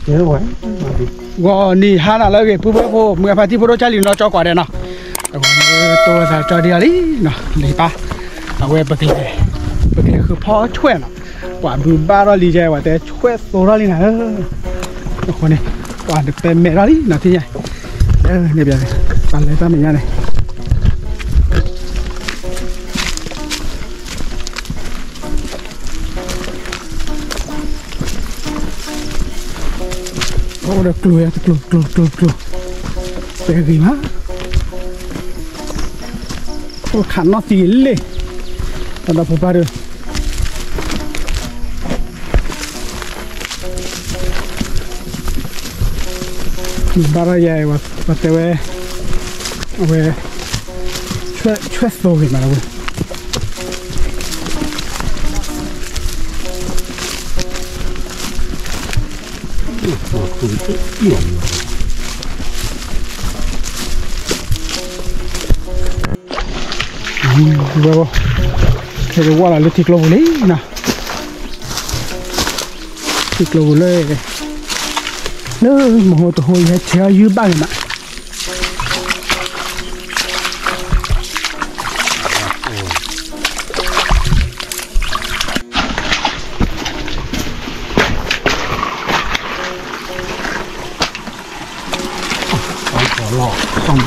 ဝဲ, ဂီၤနံၤဟါနၤလၢအဂ့ၤ ပုၢ်ဝဲၢ်ဖိ မုၢ်အဖါတံၢ်ဖိဒိၣ် ကၢ်လံၤနီၢ်ကၠီကွၢ်ဒဲးနီၤ, အဝဲတိၢ်ဝဲသးကၠီဒံးအီၤလံနီၤ, လံာ်ပၢ်, အဝဲပကလဲၤ, ပကလဲၤဃုဖီဆွဲၣ်နီၤ, ပှၤဘုးဘၣ်ထီၣ်လံယဲ ပှၤတဲဆွဲၣ်သိထီၣ်လံနၤဧၢ, အဃိန့ၣ်, ပှၤတပဲမဲာ်ထီၣ်လံနီၤ ထံၣ်ညါ, န့ၣ်, ပှၤလဲၤတၢ်မဲာ်ညါန့ၣ် အိၣ်ဒီးကျိၤယါ တကျိၤ ကျိၤ ကျိၤ ကျိၤ, ပဲဂ့ၤမး, အိၣ်ခးနီၣ်သံလ့ၣ်, တၢ်ဒီးဖိပၢ်ဒီး ဘၣ်ထီၣ်ယဲ ပှၤတဲဝဲ, အဝဲ, ဆွဲၣ်သိဂ့ၤမးလီၤဝဲ ဝဲ, ခဲကဝၢ်လီၤလၢထံကျိပူၤလံနီၤ, ထံကျိပူၤလၢ, လၢမဟိတဟိယဟဲဆဲးအီၣ်ယုၢ်ဘၣ်န့ၣ်မး လီၤ, ထံၣ်နီ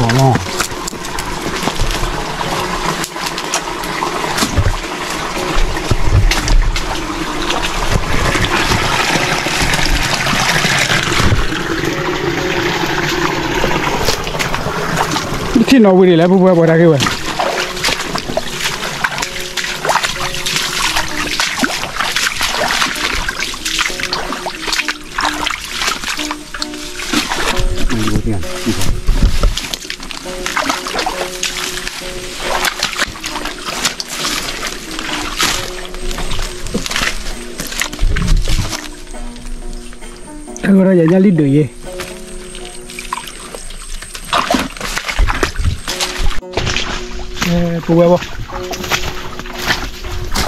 ၣ်ဝံၤဒ်လဲၣ် ပူၤပူၤပှၤတၢ်ဂ့ၢ်ဝဲ အဝဲဒၣ်ယညၣ်လံဒုးယဲ, ပဝဲဘၣ်,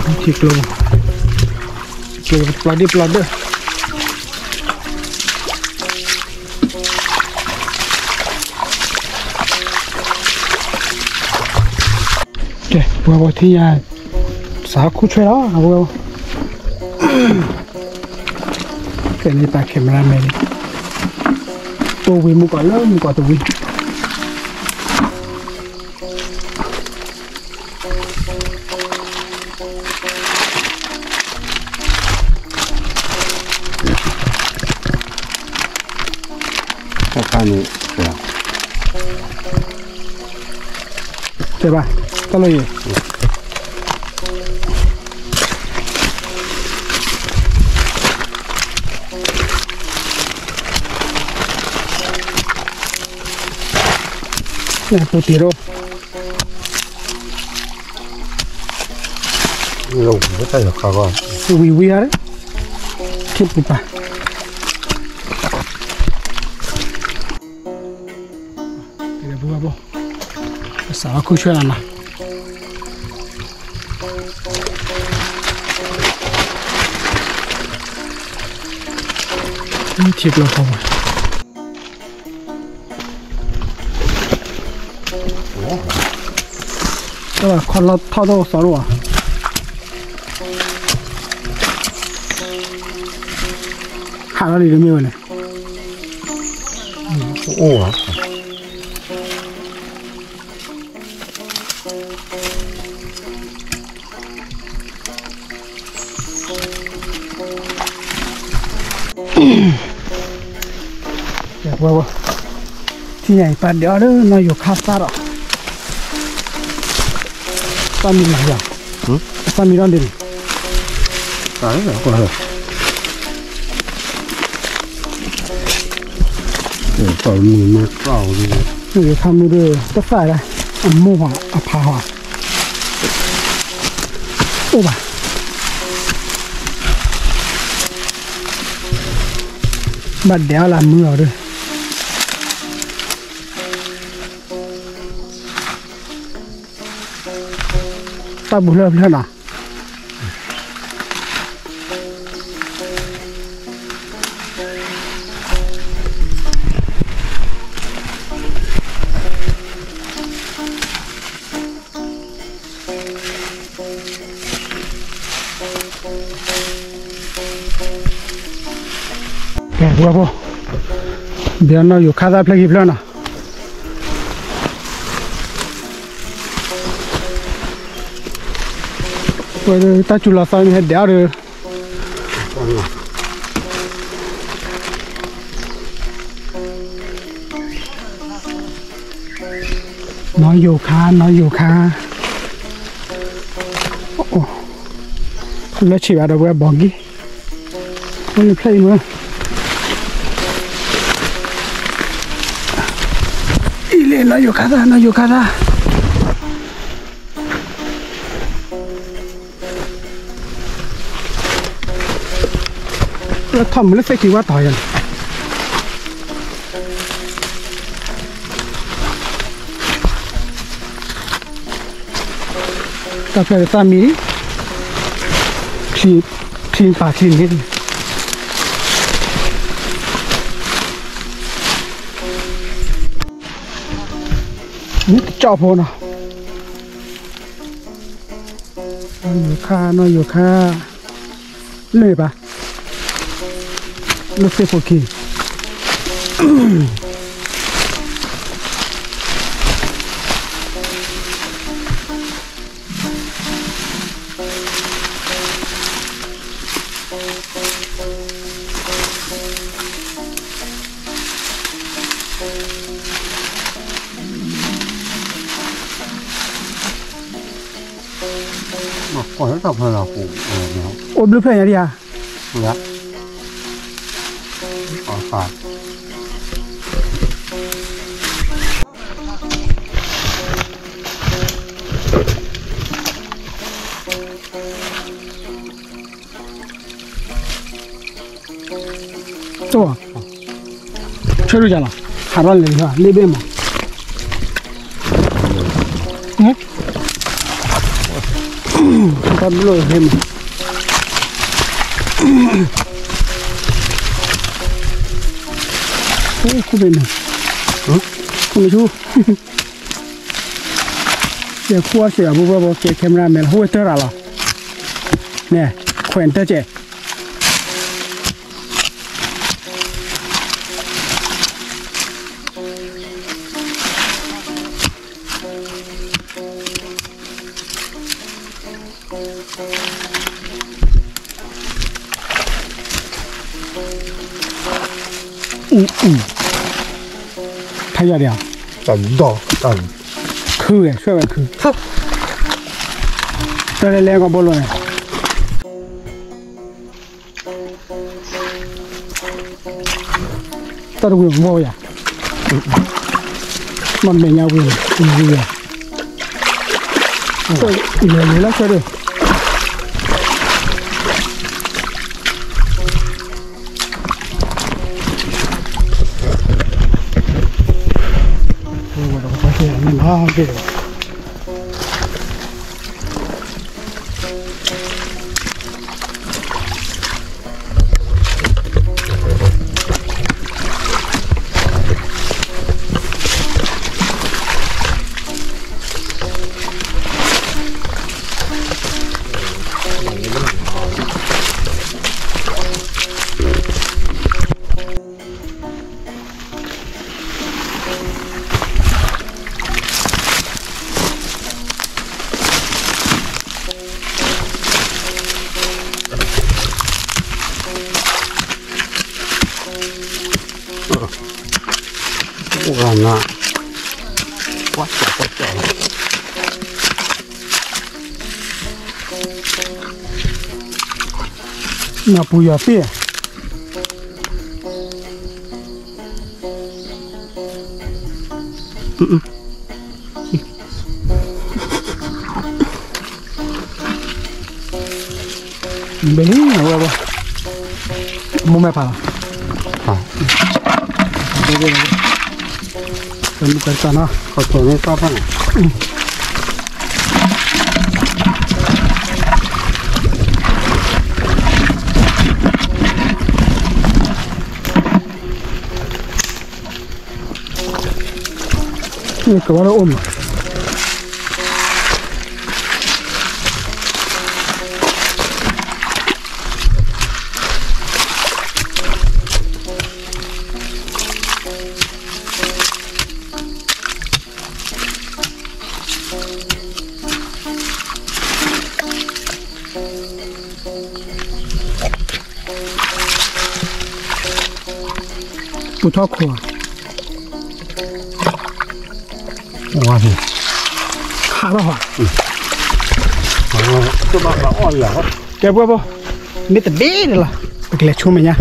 ထံကျိ, ကျိပျီဒ့ၣ်ပျီဒၢၣ်, ကဲ ပဝဲဘၣ်ထံၣ်ညါ, စးခူၣ်ဆွဲၣ်လီၤ ပဝဲဘၣ် ကဲန့ၣ်တၢ် camera man န့ၣ်, တိၢ်ဝံၤမုၢ်ကီးလၢမုၢ်ကီးတဝံၤ, တၢ်န့ၣ်, တဲဘၣ်, တၢ်လီၢ်ယံၤ ပူၤတ့ၢ်ဒီး, ဝံၤဝံၤဧါ, ထံပူၤပာ်, ပစးထီၣ်ခူၣ်ဆွဲၣ်လီၤနီၤ, ထံပျီဖီဝဲ တၢ်ခီၣ်လီၢ်ထီၣ်တအိၣ်စီတအိၣ်ဧါ, ဟးထီၣ်လံတမ့ၢ်ဝဲန့ၣ်, အိၣ်ဧါ ပဝဲ, ထံၣ်ညါအံၤ ပၢ်ဒဲးအီၤလၢနီၢ်ယိၤခါသၣ်ဒီး, သၣ်မံလီၤယၤ, သၣ်မံထီၣ်ဒ်န့ၣ်, နီၢ်ယိၤခါမုၢ်ဒီး တသၣ်ဒၣ်, အမိၢ်ဟီ အဖါဟီ အိၣ်ဘၣ်, ဘၣ်ဒဲးအီၤလၢမုၢ်အီၤဒီး, တၢ်ပူၤဖျၢၣ်ဖျၢၣ်နီၤ, ကဲ ပှၤဖိ, ဘၣ်နီၢ်ယိၤခါသၣ်ဖျၢၣ်ခံဖျၢၣ်နီၤ, ပှၤတၢ်စူၤလီၤသီမ့ၢ်ဟဲဒဲးအီၤဒီး နီၢ်ယိၤခါ နီၢ်ယိၤခါ, လၢဆံးဘၣ်ဒီးပှၤဘီကံ, အိၣ်လၢဖျၢၣ်အံၤမ့ၢ် အံၤလၢနီၢ်ယိၤခါသၣ် နီၢ်ယိၤခါသၣ် လၢထီၣ်မုၢ်လၢသ့ၣ်ခံဝၣ်တီၤယၤန့ၣ်, တၢ်ဖျၢၣ်သၣ်မံ, ချံပာ်ချံန့ၣ်, မ့ၢ်တကၠီၣ်ဖိနီၤ, နီၢ်ယိၤခါ နီၢ်ယိၤခါ, လၢပၢ်, လၢသ့ၣ်ဖိခံ အိၣ်ဘျုးဖျၢၣ်ညါဒံးဧါ, ဆၢဒိၣ်ယၤလီၤ, ဟးထီၣ်လဲၤလံ, လ့ဘ့ၣ်မး, တၢ်ဘျိၣ်ဟဲမး, ခိၣ်ဘ့ၣ်န့ၣ်, ခိၣ်နဆူ ယဲၢ်ခူၣ်အီၣ်စဲးအပူၤပှဲၤဘီကဲ camera man လီၤ ဟူဝဲတၢၢ်ရၤလီၤ, န့ၣ် ခွဲးတၢၢ်ကဲး အူအူ, ဖးယၢ်ဒံးဧါ, တၢ်ဒီး, ခုဝဲ ဆွဲဝဲခု, တၢ်လဲၤလဲၤကီးဘိလိၤန့ၣ် တၢ်တဝံၤမီၢ်ယၤ, မ့ၢ်မဲာ်ညါဝံၤန့ၣ်, ဝံၤယၤ, လဲၤလဲၤလၢဆွဲဒၣ်, ဝဲဒီးကပၢ်ကဲန့ၣ်လီၤက့ၤ အိၣ်ဂၤနၤ, ကွၢ်စၢ်ကွၢ်စၢ်လီၤ, နပူၤယီၤသ့ၣ်ဧါ ဘယ်နည်း ဝဲဝဲ မိၢ်မဲာ်ဖးလီၤ တမူကတၢ်နီၤ ခီၣ်ထီၣ်န့ၣ်တၢ်ဖးန့ၣ် ကဝါလၢအိၣ်မး ထီၣ်ခိၣ်, ဝါ, ခးလီၤဟီ, တဘၣ်ဘၣ်အီၣ်လၢ, ကဲပှဲၤဘိ, မ့ၢ်တဘ့ၣ်န့ၣ်လီၤ, ပကလဲၤဆိမဲာ်ညါ,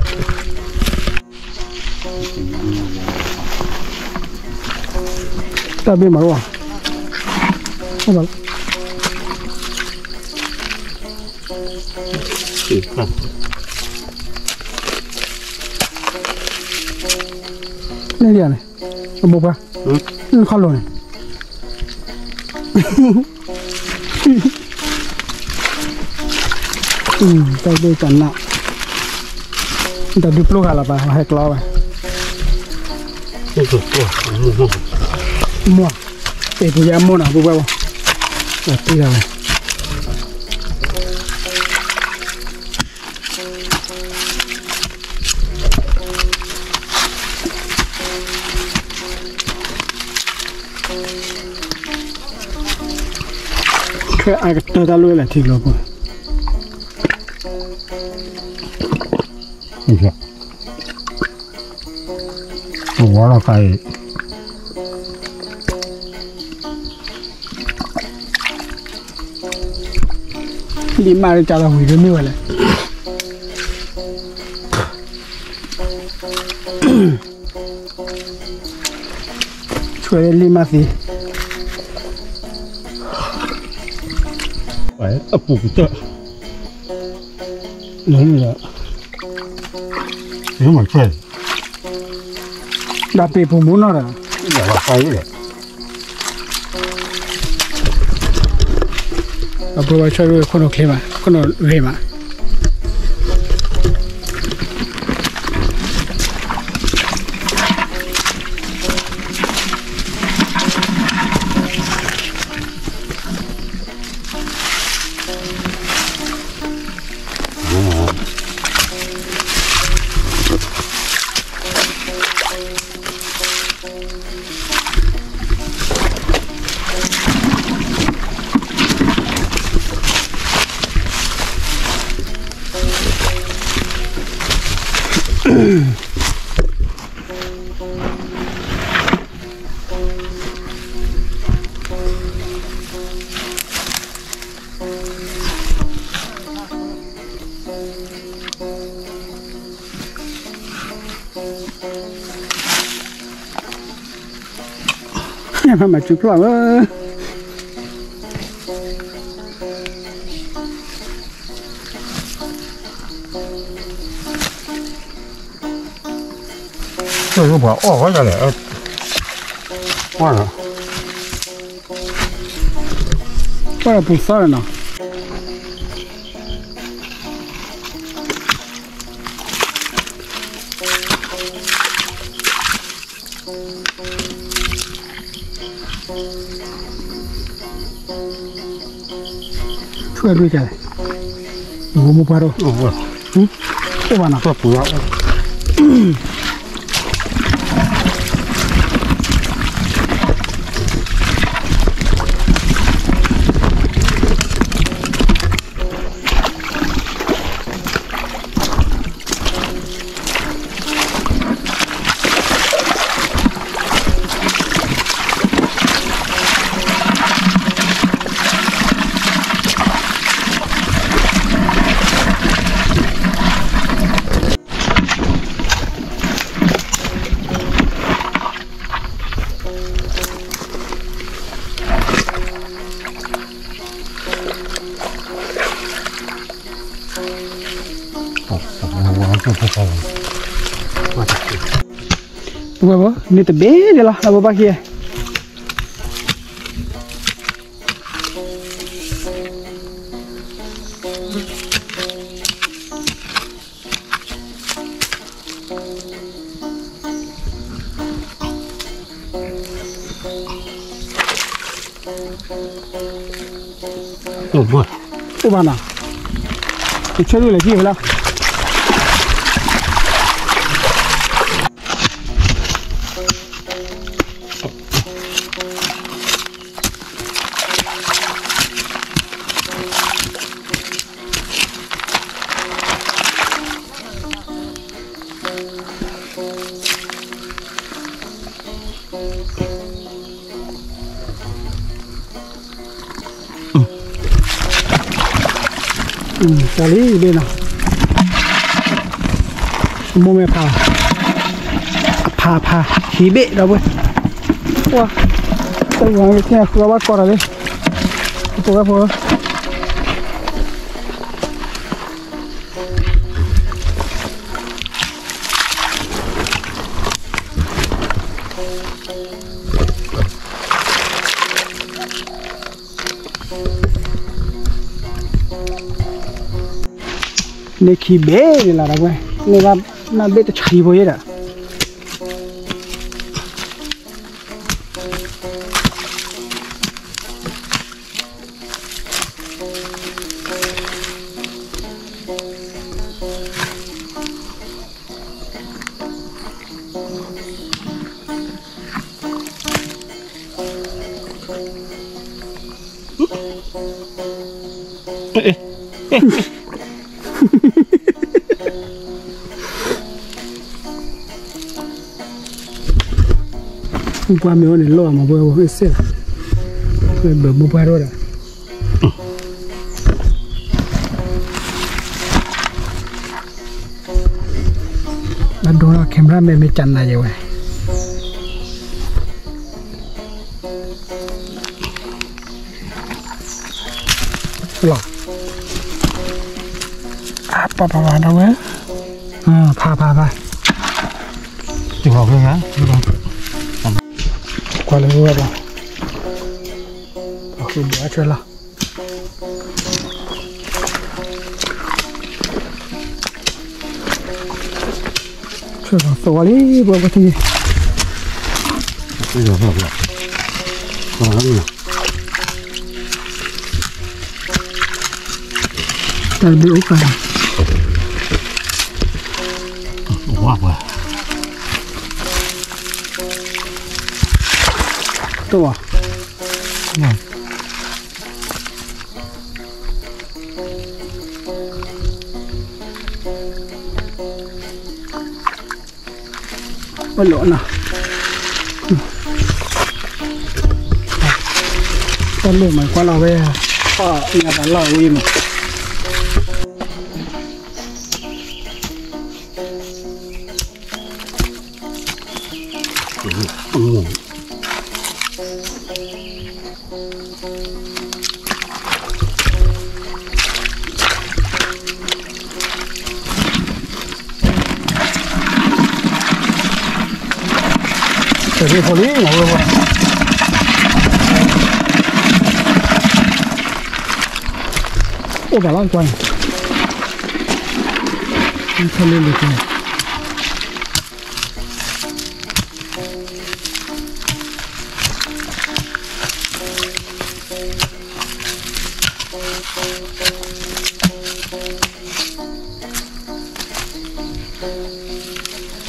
တၢ်ဘ့ၣ်မၤလီၤ, န့ၣ်ဒ်န့ၣ်, အဘိပှၤ, ခီလိာ်န့ၣ်, တၢ်ဒိၣ်တၢ်နး, တၢ်ဒုးပျိၢ်ဃာ်လီၤပၢ် ဟဲကျီဝဲ, မိၢ်, ပ့ၤပူၤယဲအမိၢ်နီၤ ပှၤပှၤ, တၢ်တံၢ်လီၤဝဲ ထွဲအါကတၢၢ်တၢ်လၢလၢထံကျိပူၤ, ဝီလီၤခါအံၤ, လံာ်မးတကးလီၤဝံၤဒ်မ့ၢ်ဝဲလဲၣ်, ဆွဲလံာ်မးသံ, အပူၤကတၢၢ်, နမ့ၢ်ဆွဲ, ဒၣ်ပ့ၤပူၤမူနီၢ်ဒီး, အပှၤဘၣ်ဆွဲဒၣ်ခိၣ်နူာ်ချ့မး ခိၣ်နူာ်ဂ့ၤမး မၤစုဖျီၣ်ဝဲ, ပှၤအီၣ်ဝဲဒၣ်လဲၣ်, ပှၤပူၤသီလီၤနီၤ. ဆွဲဒုးကလဲၣ်, မိၢ်ပှၢ်ဒီး, အိၣ်ဘၣ်နီၤ, ဝဲဘၣ် န့ၣ်တဘ့ၣ်ဒဲးလီၤ လၢပဘၣ်ခံ အိၣ်ဘၣ်နီၤ, ကဆၢဒၣ်လဲၤဟံၣ်ဝဲလီၤ. ကၠီလံဘ့ၣ်နီၤ, မိၢ်မဲာ်ဖး, အဖးဖး, ဟံးဘ့ၣ်ဒီပုၢ်ဝဲၢ်, တၢ်ဝဲသ့ၣ်ညါဃုအီၣ်ဘၣ်ကီးဒီးလံ, ဖိဝဲၢ်ဖိ န့ၢ်ခံဘ့ၣ်န့ၣ်လီၤဒီပုၢ်ဝဲၢ်, န့ၢ်ဘၣ်နဘ့ၣ်တဆံဖိယဲဒီး ပှၤမ့ၢ်အိၣ်န့ၣ် လီၢ်မၤဘှဲဝဲ အ့ၣ်စ့ၢ်လီၤ, ဘၣ်ဘၣ်မၤဘှဲတအိၣ်ဒီး ဘၣ်ဒိ camera မ့ၢ်မ့ၢ်ကနၤယဲဝဲ လီၤ, အပပပဒီပုၢ်ဝဲၢ်, ဖးဖးဖး, ကွၢ်လၢဝဲဘၣ်, အဃိဘၣ်အဆွဲလီၤ သဝီလံ ပှၤပှၤထံၣ်, တၢ်တဘ့ၣ်အိၣ်ဃာ်, ဝါပှၤ, တဝါ, ပလီၤနၤ, တၢ်လၢမၤကွၢ်လီၤဝဲ, ပှၤညါတၢ်လီၢ်ဝံၤမး, တၢ်ဖိလံ အိၣ်တၢ်လီၤ ကွၢ်န့ၣ်, ဖဲလၢလံၤ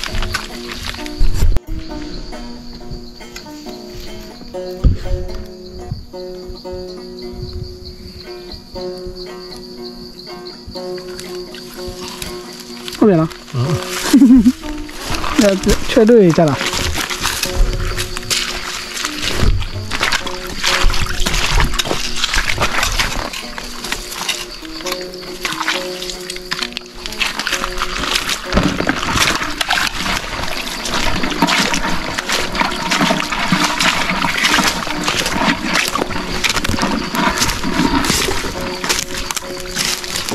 က့ၤ အိၣ်လီၤ, ဆၢဒိၣ်အံၤတၢ်လီၤ.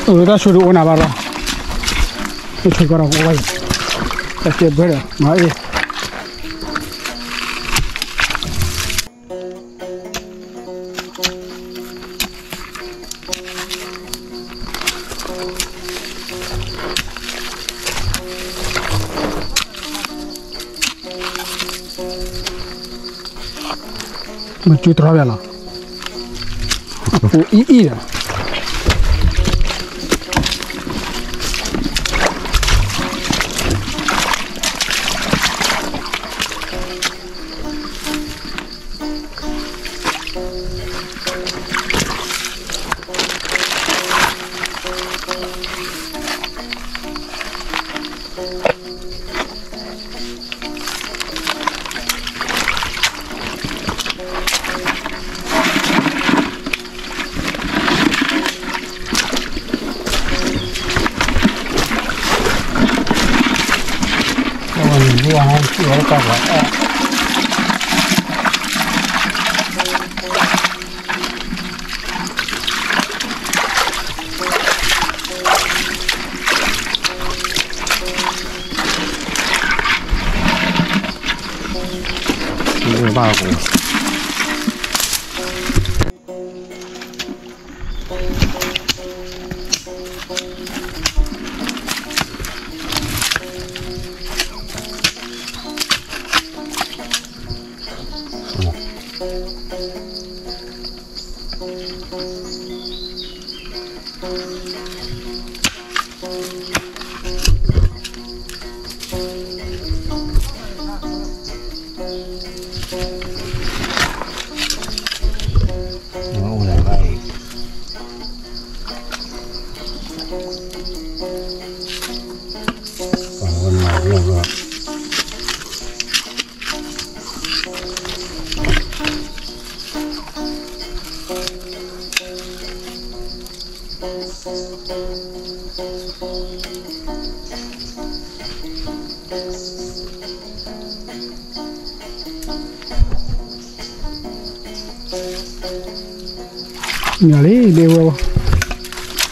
အိၣ်ဝဲတၢ်ဆိဒိၣ်အိၣ်နၤဘၣ်ဒီး, မ့ၢ်ဆိကီၢ်ဒီးကအိၣ်ဝဲအံၤ, တၢ်စဲးဘၢဒီးမၤအံၤ မ့ၢ်ကၠူတြီဘၣ်လီၤ, အပူၤအံၤအံၤဒီး တၢ် အီၣ် ဘၣ်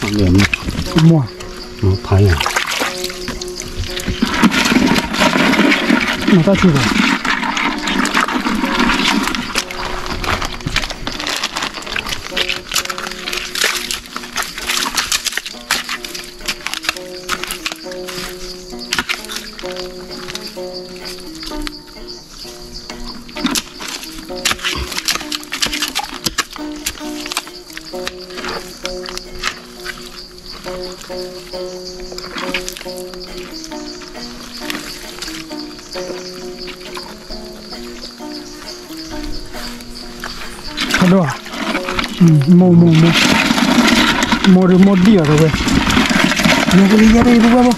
ညီလံ ဒ့ဝဲ မ့ၢ် ဖးယၤ မတၢ်ထူဘၣ် ဖးဒိၣ်, မိၢ်မိၢ်မိၢ်, မိၢ်ဒုးမိၢ်ဒံၣ်အီၤတဝဲ, မိၢ်ကလံၤယဲၢ်တဝဲဘၣ်,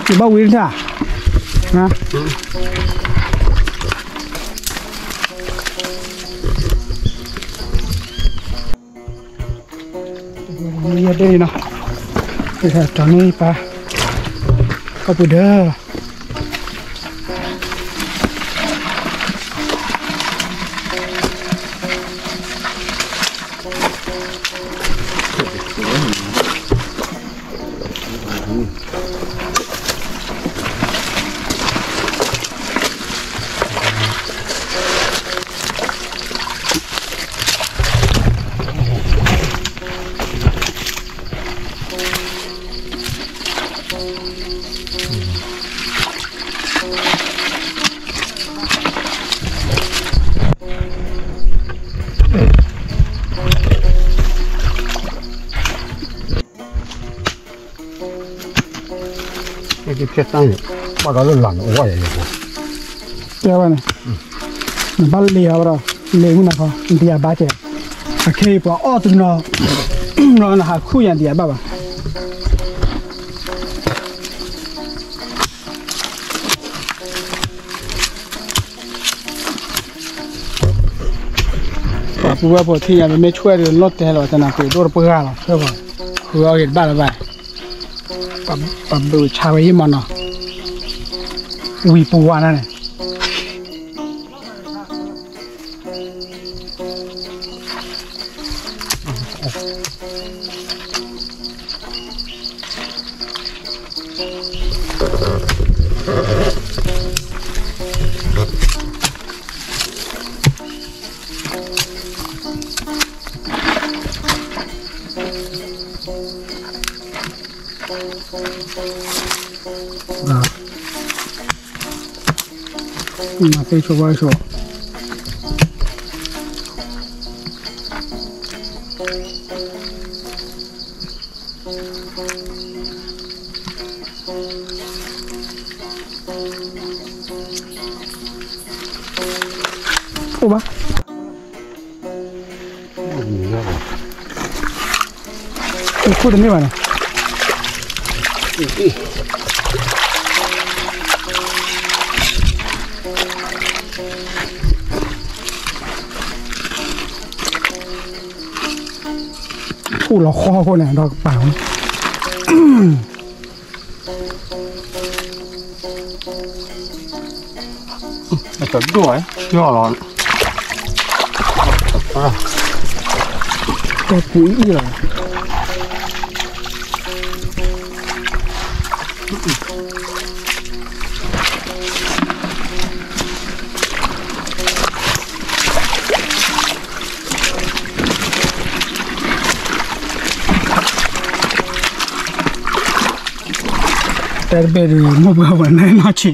ယဘၣ်ဝံၤတၢ်, ယဲၢ်တနီၤ, တၢ်န့ၣ်ပၢ်, ကီၢ်ပူၤဒၢ ဖျဲၣ်သၣ်န့ၣ် ဘၣ်ဒီးလၢလၢ်န့ၣ် အိၣ်ဝဲယဲၢ်ယဲၢ်ဖိ, တဲဝဲန့ၣ်, နဘၣ်လဲၤအီၤဘၣ်ဒီး လဲၤမုၢ်နၤခီ နတယၤဘၣ်ကဲ, အခဲအံၤပှၤအီၣ်တနီၤ, နဟးခူၣ်ယၤ နတယၤဘၣ်ဘၣ်. ပှၤပူၤဝဲဖိထံၣ်ညါ မ့မ့ၢ်ဆွဲၣ်ဒီး လီၤတဲာ်လီၤ တနၤပှ့ၤဒိၣ်တပှၢ်လီၤ ဆၢပှၤ, ဃုအီၣ်ဂ့ၤတဘၣ်လၢၤဘၣ်, ပှၤဘုးဆါဝဲယံၢ်မးနီၤ, ဝံၤပူၤဝါနၤန့ၣ် မၤသ့ဆိဝါဆိ, အိၣ်ဘၣ်, ခိၣ်တန့ၢ်ဘၣ်န့ၣ် အိၣ်လီၤဃီခိၣ်န့ၣ် ဒီးကပၤဝဲ, တဒိၣ်လီၤ, တပူၤအံၤလီၤ. တၢ်တဘ့ၣ်ဒုး မိၢ်ပှၢ်ဝဲနနီၢ်ဆံ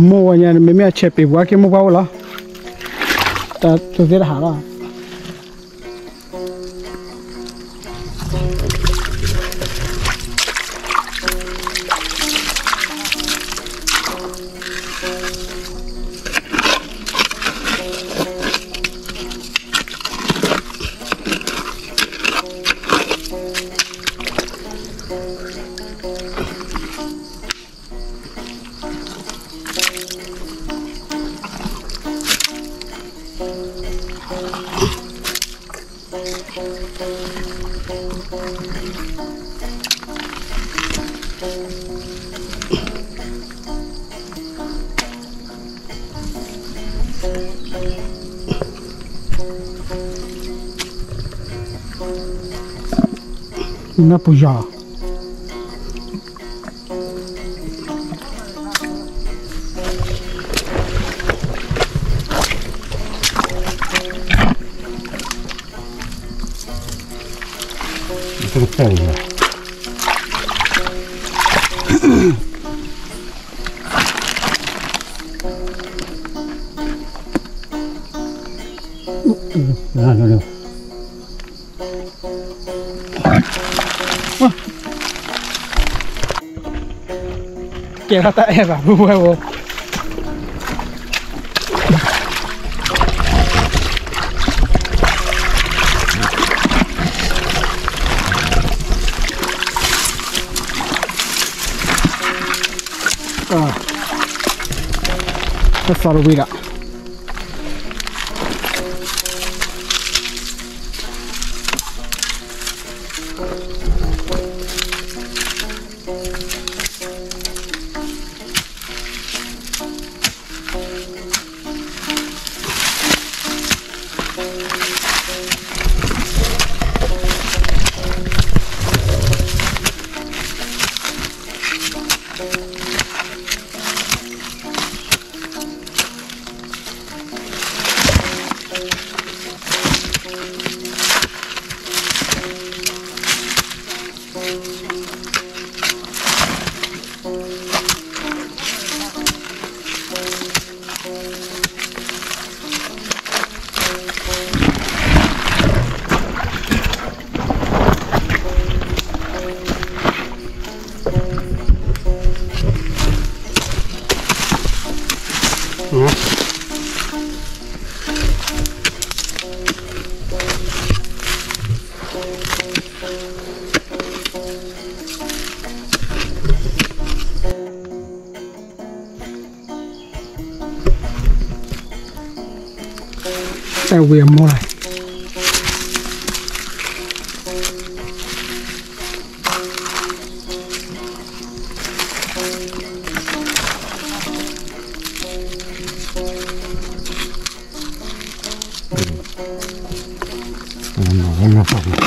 း မိၢ်ဝဲညါန့ၣ် မ့မ့ၢ်အဆဲးပ့ၤပှၤက့ၤမိၢ်ပှၢ်အိၣ်လီၤ, တၢ်သူသ့တဟးလီၤ. နပူၤယီၤ ကဲထီၣ်တၢ်အဲၣ်ဘၣ် ပူၤဝဲဖိ တၢ်သီတဝံၤဒီး တၢ်ဝံၤအမိၢ်လီၤ. တၢ်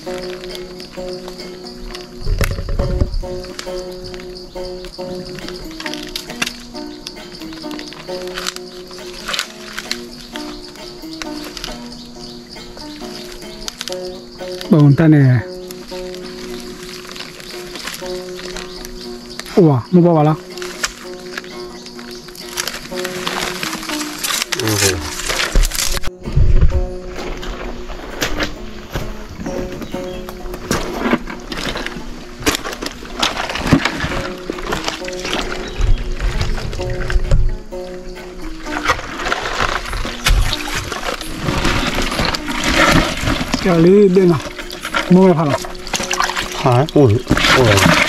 ဘၣ်တၢ်န့ၣ် အိၣ်ဘၣ် မ့ၢ်ဘၣ်ဘၣ်လီၤ. ကဲလံဘ့ၣ်နီၤ, မ့ၢ်ဝဲဖးလီၤ. ဟါ, အိၣ်, အိၣ်လီၤ.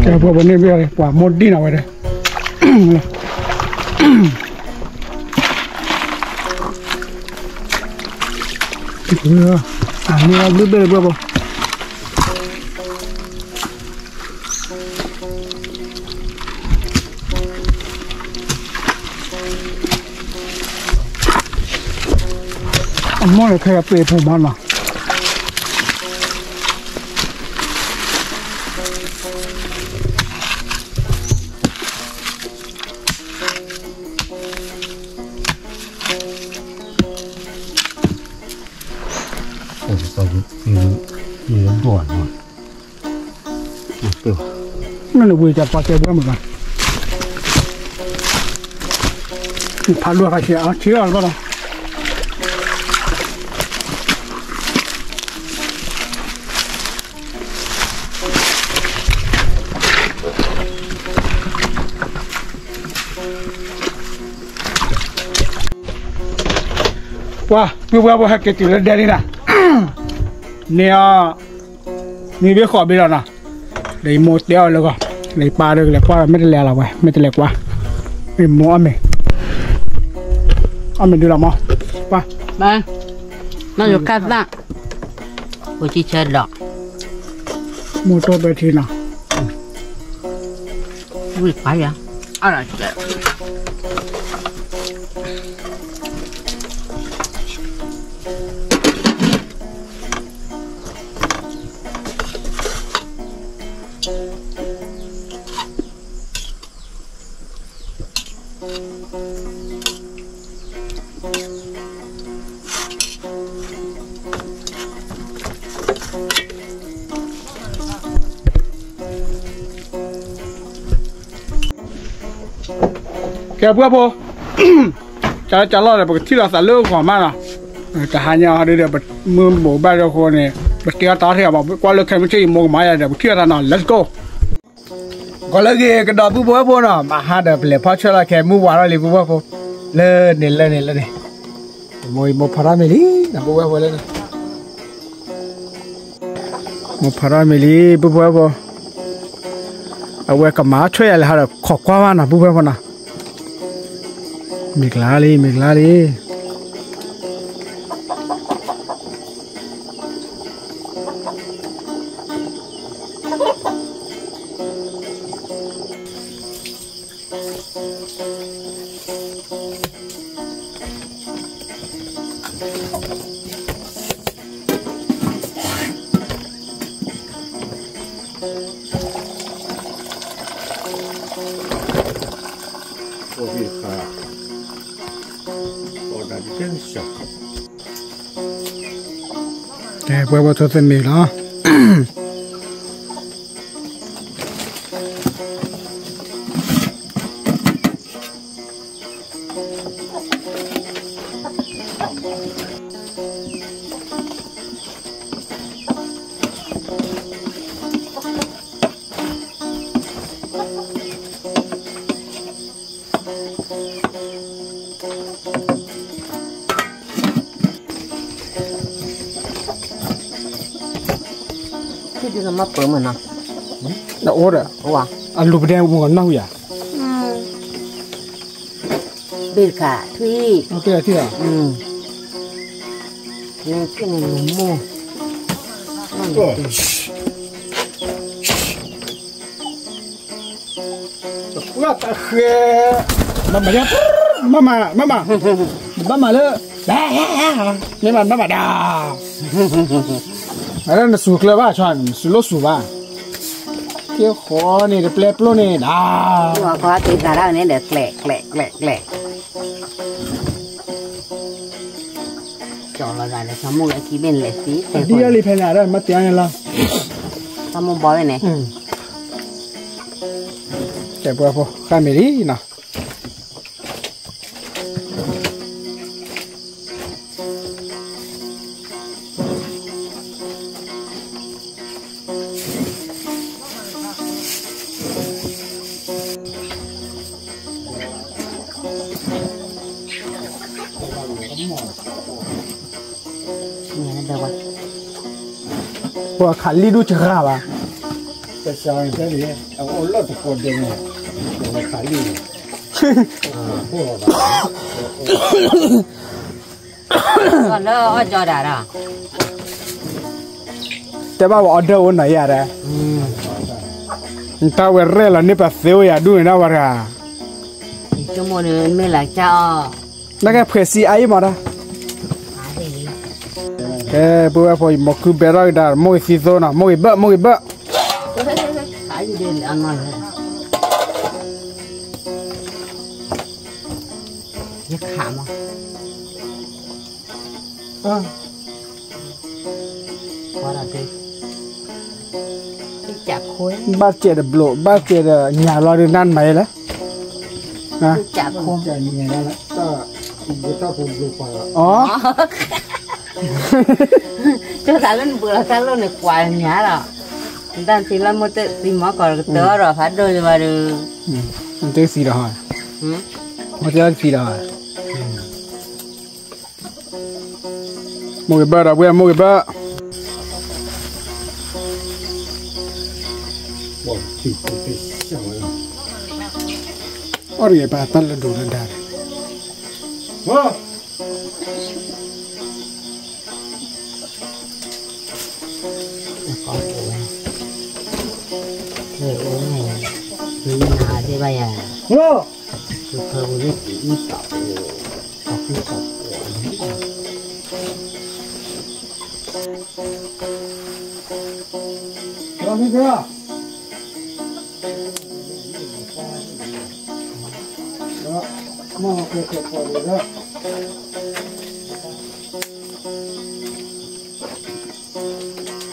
ကဲ ပှၤဘၣ်န့ၣ်ဘၣ် ပှၤမိၢ်ဒံၣ်နၤဝဲဒၣ်, အန့ၣ်ဘျုးဘျုးပှၤဘၣ်. အမိၢ်န့ၣ် ခဲအံၤပှ့ၤဖိမးနီၤ. နန့ၣ်ဝံၤ ကပှၤကဲဘၣ်မုာ်ဘၣ်, ဖးဒိၣ်ခါဆံးအီၤ ဆံးအီၤလီၤဘၣ်လီၤ. ပှၤ ပုၢ်ဝဲၢ်ဖိ ဟဲက့ၤတုၤလၢဒဲလံနၤ, န့ၣ်အီၤ မ့ၢ်ဘ့ၣ်ဃီးဘ့ၣ်လီၤနီၤ, ဒီးယမိၢ်တဲအီၤလၢဂီၢ်, ဒီးယပၢ်ဒီးကလဲၤကွၢ်ဒီး မ့ၢ်တလဲၤလီၤဝဲ မ့ၢ်တလဲၤကွၢ်, ယမိၢ်အီၣ်မ့ၤ, အီၣ်မ့ၤဒုလီၤမး, ပှၤ, နီၢ်ယိၤကၢ်သၣ်, အိၣ်ကံဆၢဒီး, မိၢ်တိၢ်ပဲထံနီၤ. ဝံၣ်ပာ်ယၤ, အါလီၤစဲး. ကဲ ပုၢ်ဝဲၢ်ဖိ, ကလီကလီဒီး ပကထံၣ်လိာ်သးလၢဂီၤမးနီၤ, တဟါညါဟီဒုဒီး ပမုၢ်ဘိးဘၣ်ဒီးအဃိန့ၣ် ပတ့အီၣ်တၢ်ထံၣ်အီၤဘၣ်, ကွၢ်လၢခဲမုၢ်ဆ့ၣ်အံၤ မိၢ်ကမၤယၤဒီး ပထံၣ်အီၣ်တၢ်နီၤ, let's go. ဂီၤလၢဂ့ၤကဒီးပုၢ်ဝဲၢ်ဖိနီၤ, မဟါဒီးပလဲၤဖီၣ်ဆၢလီၤခဲ မုၢ်ဝါထီၣ်လံပုၢ်ဝဲၢ်ဖိ, လၢန့ၣ်လၢန့ၣ်လၢန့ၣ်, မိၢ်မိၢ်ဖီထီၣ်မ့ၤလံ, ပုၢ်ဝဲၢ်ဖိလၢန့ၣ်, မိၢ်ဖီထီၣ်မ့ၤလံ ပုၢ်ဝဲၢ်ဖိ, အဝဲကမၤထွဲယၤလၢဟါဒီး ခိးကွၢ်ဘၣ်နီၤ ပုၢ်ဝဲၢ်ဖိနီၤ, မ့ၢ်ကျါလံ မ့ၢ်ကျါလံ. ကဲ ပှဲၤဘီထိသ့မ့ၤလီၤ. ဒ်နမၤပၢၢ်မးနီၤ, နအိၣ်ဒီး, အလူၤပဒဲမုၢ်ကနီၢ်ဝံၤဧါ, ဘ့ၣ်တခါ, ထွံၣ်, နထွံၣ်န့ၣ်နမိၢ်, တဃုတၢ်ဃဲ, ဘၣ်မၤ, ဘၣ်မၤ, ဘၣ်မၤ, ဘၣ်မၤလၢ, မ့ၢ်မၤဘၣ်မၤဒၣ်, အဝဲဒၣ်နစူၤကျၢၤဘၣ်, နစူၤလိၣ်စူၤဘၣ်, က့ဃီန့ၣ် တပျဲပျိၣ်န့ၣ်ဒၣ်, က့သးဒၣ်န့ၣ်ဒီး ကျဲးကျဲးကျဲးကျဲး ကၠီလီၤသးဒီး ဆီမိၢ်အခံဘ့ၣ်လဲၤသံ, ဒ်အလံဖဲန့ၣ်ဒီး မ့ၢ်တဲန့ၣ်လီၤ, ဆီမိၢ်ဘီဘ့ၣ်န့ၣ်, တဲပှဲၤဖိ ဃၣ်မ့ၢ်လံနီၤ. ပှၤခးလံၢ်ဒိၣ်စှၤဘၣ်, ခးလံၢ်န့ၣ်, လၢအီၣ်ကၠီဒၣ်ဒီး, တဲဘၣ်ဝဲအီၣ်ဒၢးအိၣ်နီၤယၤဒီး, နတၢ်ဝဲရဲၣ်လီၤန့ၢ်ပသ့အိၣ်ယၤဒူၣ်န့ၣ်ဒၣ်ဝဲတဂၤ, မ့ၢ်လၢကၠီအီၣ်, နကဖှဲးစံအါအံၤမးဒီး, ကဲ ပုၢ်ဝဲၢ်ဖိ ယမိၢ်ကုၢ်ဘဲထီၣ်ကဒါ မိၢ်ဂ့ၤသံသိနီၤ မိၢ်ဂ့ၤဘၢၣ် မိၢ်ဂ့ၤဘၢၣ်, ယခးမး, ဘၣ်စဲးတဘျိး ဘၣ်စဲးဒီးညၣ်လီၤဒုးနၢ်နမၤယဲလဲၣ်, အီ ကၠိသးလၢနဘုးလီၤတၢ်လိၣ်န့ၣ် ကွၢ်ညါလီၤ, နတၢ်ထံလၢမိၢ်တသံမီၢ်ကီးကတၢၢ်ဒီးဖးဒိၣ်ယဘၣ်ဒီး, နတသံဒီး, မိၢ်တသံဒီး, မိၢ်ဂ့ၤဘၢၣ်ဒီးဝဲ မိၢ်ဂ့ၤဘၢၣ်, အီၣ်တဂ့ၤပၢ်တၢ်လၢဒိးလၢဒါန့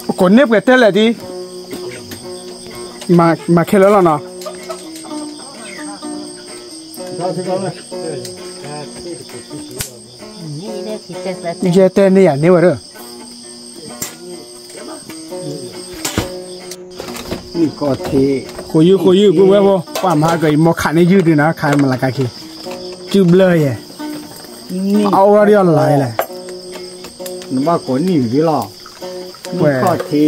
ၣ် ကိးန့ၢ်ပှဲၤတဲလဲၣ်ဒ်, မၤခဲလၢာ်လီၤနီၤ, ယဲတဲန့ၢ်ယၤန့ၢ်ဝဲဒၣ် ဃိယုၢ်ဃိယုၢ် ပုၢ်ဝဲၢ်ဖိ ပှၤမၤဟါကီး ယမိၢ်ခးန့ၢ်ယုၢ်ဒုးနၤ ခးမလၤကါခံ, စုဘျၢယဲ, အအိၣ်ဒီးလီၤလဲၣ်, နဘၣ်ကိးနံၣ်ဒုးလီၤ, နခီၣ်ထံး ကီၢ်ကၠီ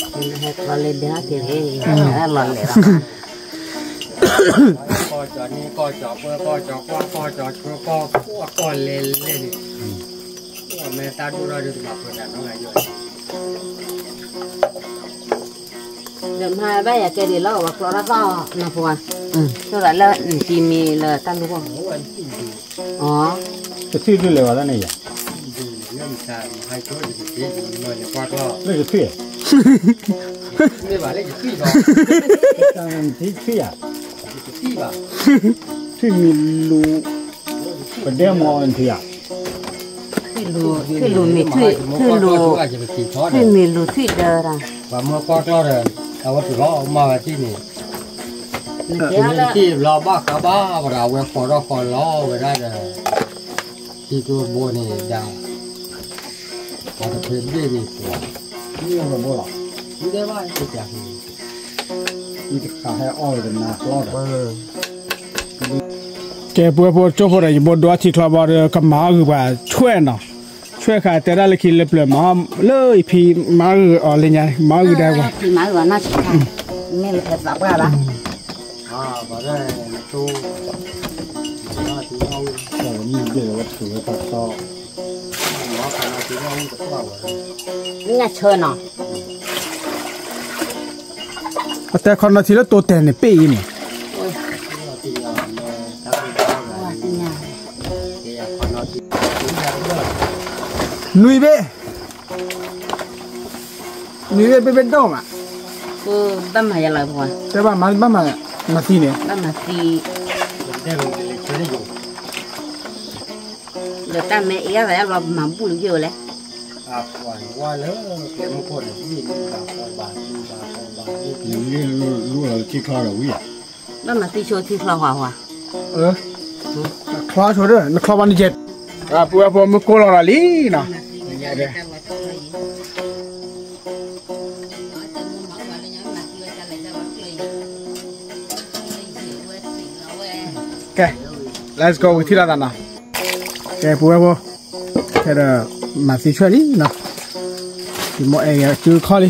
န့ၣ် ကီၢ်ကၠီပှဲၤ ကီၢ်ကၠီကွၢ် ကီၢ်ကၠီဆှၢ ကီၢ်ကွၢ်ကီၢ်လဲၤလဲၤန့ၣ်, မ့ၢ်တၢ်ဒိၣ်ထီၣ်ဒုးတဘၣ်ပှဲၤတၢ်နီတဂၤယီၤ, ဒီးမၤဘၣ်ယၤကဲဒ်လီၤ ဝဲကျီထီၣ်သီၣ်နၢ်ပှၤ, ဆိသးလၢနတံၤမံၤလၢတၢ်လူၢ်ဘီၣ်, အီ, တထံၣ်ဒုးလဲၤဝဲဒၣ်န့ၣ်ယၤ, လၢယထွံၣ်, ထွံၣ်ယၤ, ထွံၣ်မံၤလူၤ, ပဒဲမီၤနထံၣ်ယၤ, ထွံၣ်လူၤမ့ၢ်ထွံၣ်, ထွံၣ်လူၤ, ထွံၣ်မံၤလူၤထွံၣ်ဒၢတၢ်, ပှၤမၢကွၢ်ကျီဒီး အဝဲတုၤလီၤမၤဝဲထံၣ်န့ၣ်, နထံၣ်ဘျီဘၣ်ဃးဘၣ်ဝဲဒၣ်အဝဲဃီၤထီၣ်ဃီၤလီၤဝဲဒၣ်ဒီး, ထံကျိဘိန့ၣ်ဒၣ်, ပှၤတဖျ့ဘ့ၣ်န့ၣ်ကွၢ်, မ့ၢ်ဝဲဘိလီၤ, မ့ၢ်တဲဘၣ်, မ့ၢ်တခါဟဲအီၣ်ဝဲတနၤကျီဒီး ကဲ ပုၢ်ဝဲၢ်ဖိ ကၠိဖိဒီး ယမိၢ်ဒိးထံချီဘီဒီး ကမၤအီၣ်ဂုၤပှၤဆွဲၣ်နီၤ, ဆွ ထွဲဃာ်တဲဒၣ်လၢခံလၢပျၢၤမၤ လၢအဖံမၤဂုာ်အီၤလၢညါ မၤဂုာ်ဒၣ်ဝဲ မၤဂုာ်အီၤနီၢ်ဆံးခါ မ့ၢ်လၢဖဲသးပှၢ်ဘၣ် ညၣ်ဆၢနီၤ အတဲခီနီၤထံလၢတိတဲာ်န့ၣ် ပ့ၢ်အံၤန့ၣ် နွံဘ့ၣ် နွံဘ့ၣ်ဘ့ၣ်ဘ့ၣ်ဒိၣ်မး ဘၣ်မၤယလီၤ တဲဘၣ်မၤဘၣ်မၤ မၤသံန့ၣ် ဘၣ်မၤသံ ဒီးတၢ်မ့ၢ်အ့ၣ်အသးလီၤမၤဘူၣ်လၢယိာ်လဲၣ် လူလီၤလၢထံချီဒီးဝံၤ ဘၣ်မၤသံဆိထံချီကွၢ်ကွၢ် ချီဆိဒီး နချီဘၣ်န့ၣ်ကဲ ပဝဲဖိမုၢ်ကိၢ်လီၤလီၤလံနီၤ ကဲ let's go ဝံၤထံၣ်လိာ်သးနီၤ ကဲ ပဝဲဖိ ခဲဒီး မၤသံဆွဲလံနီၤ ယမိၢ်အဲၣ်ဂ့ၤစုခီလံ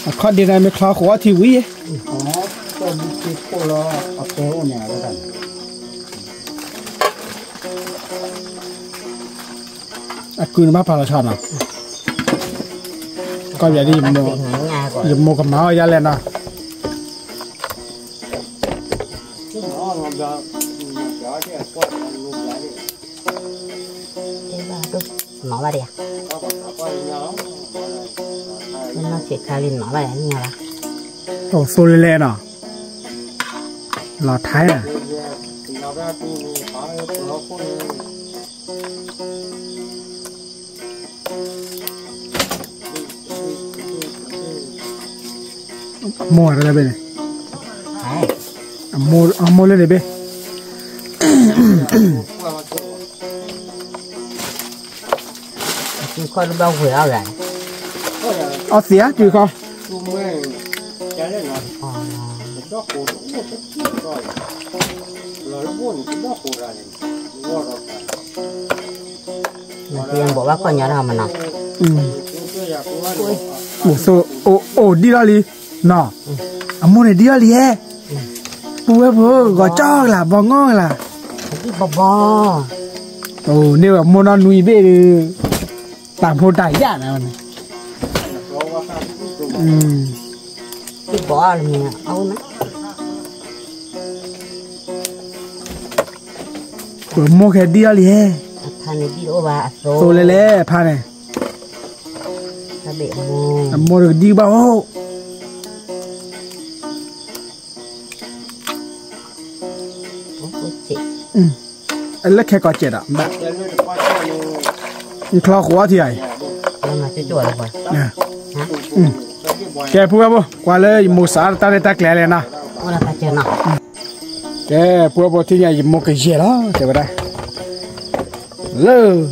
အခီၣ်ဒ့နၤမ့ၢ်ချီဃိးအီထံဝံၤ အကုၢ်နဘၣ်ပာ်လီၤဆီနီၤ ကီၢ်ပယီၤဒ် ယမိၢ်ကမၤအီၣ်ယၤလဲၣ်နီၤ နီၢ်ဘၣ်ဒံးဧါ နီၢ်ဆံးခါလံနီၢ်ဘၣ်ဒံးဧါ အိၣ်သိလဲၣ်လဲၣ်နီၤ လီၤထဲဧါ အမိၢ်တဘ့ၣ်န့ၣ် အမိၢ်လၢန့ၣ်ဘ့ၣ် အီသံးဧါ တုၤခီ မ့ၢ်ဘိးဘၣ်ခီၣ်ညီတၢ်မနီၤ အိၣ်ဒံးလီၤလံ နီၤ အမိၢ်န့ၣ်ဒံးလီၤလံဧါ ပဝဲဖိဂီၤကၠီကလၤ ဘီငီကလၤ ဘီဘီ အိၣ်န့ၢ်ဝဲမိၢ်နီၢ်နွံဘ့ၣ်ဒီး တၢ်ဖိတၢ်ယာ်နၤန့ၣ် ဘီလၢမ့ၢ်အအိၣ်နၤ ပမိၢ်ခဲဒံးအီၤလံဟဲ သိလဲၣ်လဲၣ်ဖါန့ၣ် အမိၢ်တကဒံကဘၣ်အိၣ် လၢခဲကီးစဲးဒီး နချီဃိးထံၣ်အံၤ ကဲ ပဝဲဖိ ကွၢ်လၢယမိၢ်စးတၢ်ရဲၣ်တၢ်ကျဲၤလဲၣ်နီၤ ကဲ ပဝဲဖိထံၣ်ညါ ယမိၢ်ကယဲၢ်လီၤ တဲဝဲဒၣ် လၢ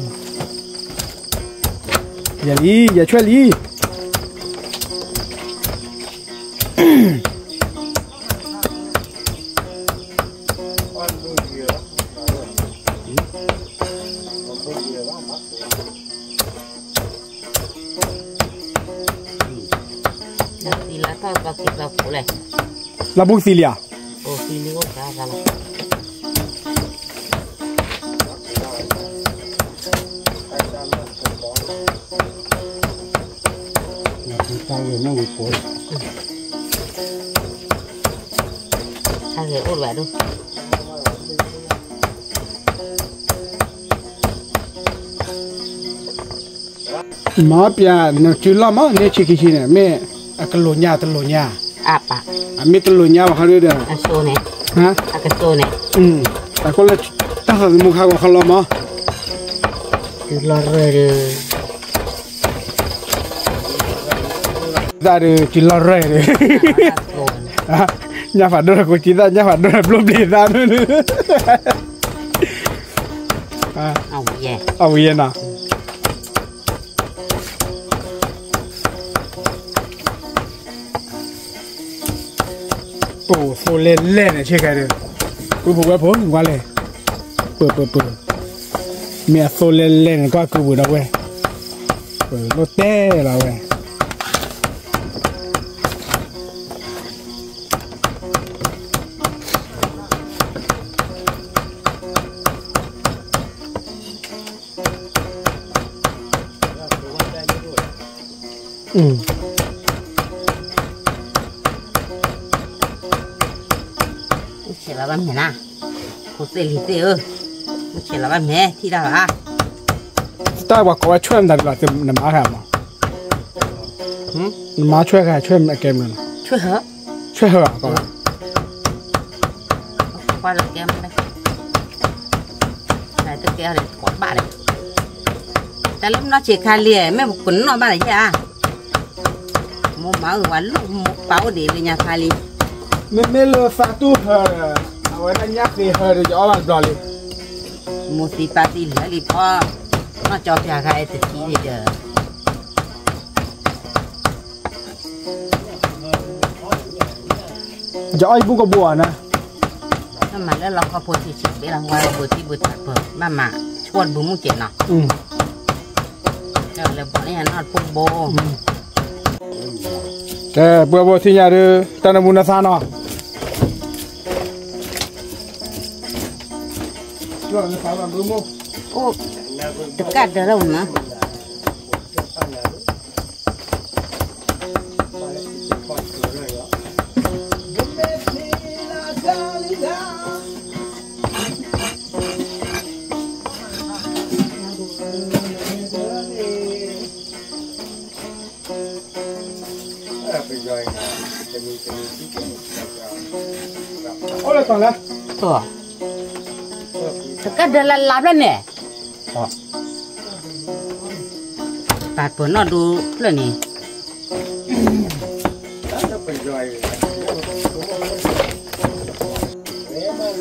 ယဲၢ်လံ ယဲၢ်ဆွဲၣ်လံ လၢဘူးသံလံဧါ မၤပျဲ နစုလီၢ်မး န့ၢ်ဆံခံဆံန့ၣ် မ့ၢ်အကလိာ်ညါတလိာ်ညါ အမ့ၢ်တလိာ်ညါဘၣ်ခါဒီး အကစိန့ၣ် အဃိလၢ တၢ်သးသမူခါဂီၤခီလီၤမး တုၤလီၤရၢၢ်ဒီး သးဒီးတုၤလီၤရၢၢ်ဒီး ညၣ်ဖးဒိၣ်တကိးကံသၣ် ညၣ်ဖးဒိၣ်တကိးကံသၣ် ညၣ်ဖးဒိၣ်တဘျိဘျ့သးန့ၣ် အဝံၤယဲၢ်နီၤ ပအိၣ်သိလဲၣ်လဲၣ်န့ၣ် ဆ့ကဲဒီး ပုၢ်ဖိဝဲၢ်ဖိ ကွၢ်လဲၣ် ပၢၢ်ပၢၢ်ပၢၢ် မ့ၢ်အသိလဲၣ်လဲၣ်န့ၣ် ကွၢ်ကုပူၤဒီးဝဲ, လိၣ်တဲလီၤဝဲ. ဆဲးလီၤဘၣ်မဲာ်နၤ, ဖိသ့ၣ်လံၤသ့ၣ်ဧၢ, ဆဲးလီၤဘၣ်မဲာ်ထံၣ်တၢ်ဘၣ်, တၢ်ပှၤကိးဝဲဆွဲၣ်မတၤဒ်လီၤ နမါခါမး, နမါဆွဲၣ်ခါဆွဲၣ်အကဲမနုၤ, ဆွဲၣ်ဟၢ, ဆွဲၣ်ဟၢကိးဝဲ ကွၢ်လၢကဲမလဲၣ်, တကဲအီၤဒီးကိးဘၣ်ဒီး, တၢ်လၢမနီၢ်ဆံးခါလံ, မ့ၢ်ပကနီၣ်ဘၣ်ဒီးယဲၢ်ဧါ, မိၢ်မၤအုၣ်ဝဲလူၢ်မိၢ်ပၢ်အိၣ်ဒံးလၢညါခါလံ, မ့မ့ၢ်လၢသးတူၢ်ဟၢဒီး, အဝဲဒၣ်ညၣ်သ့ဟၢဒီးယအီၣ်ဘၣ်တဘျီလံ, မိၢ်သံပၢ်သံလၢာ်လံဖီ, နီၢ်ကၠီပၠးခါအဲၣ်တထံၣ်န့ၣ်ဒီး ယအီၣ်ယဘူၣ်ကဘိဧါနၤ, မ့ၢ်မၤလၢလီခီဖိထံဆံးဘ့ၣ်လီၤ ဝါဘိထံဘိတၢ်ပၢၢ် ဘၣ်မၤဆိၣ်တဘုမူၢ်ကဲးနီၤ, လၢဘီန့ၣ်နီၢ်တဖိကဘိ, ကဲ ပှၤဖိထံၣ်ညါဒီး တၢ်နမူနသါနီၤ, အိၣ်တကၣ်ဒၢလီၤမး အိၣ်လၢတီၤလၢ, တကၣ်ဒၢလၢလါဖျၢၣ်န့ၣ်, တၢ်ပၢၢ်နီၣ်ဒိဖျၢၣ်န့ၣ်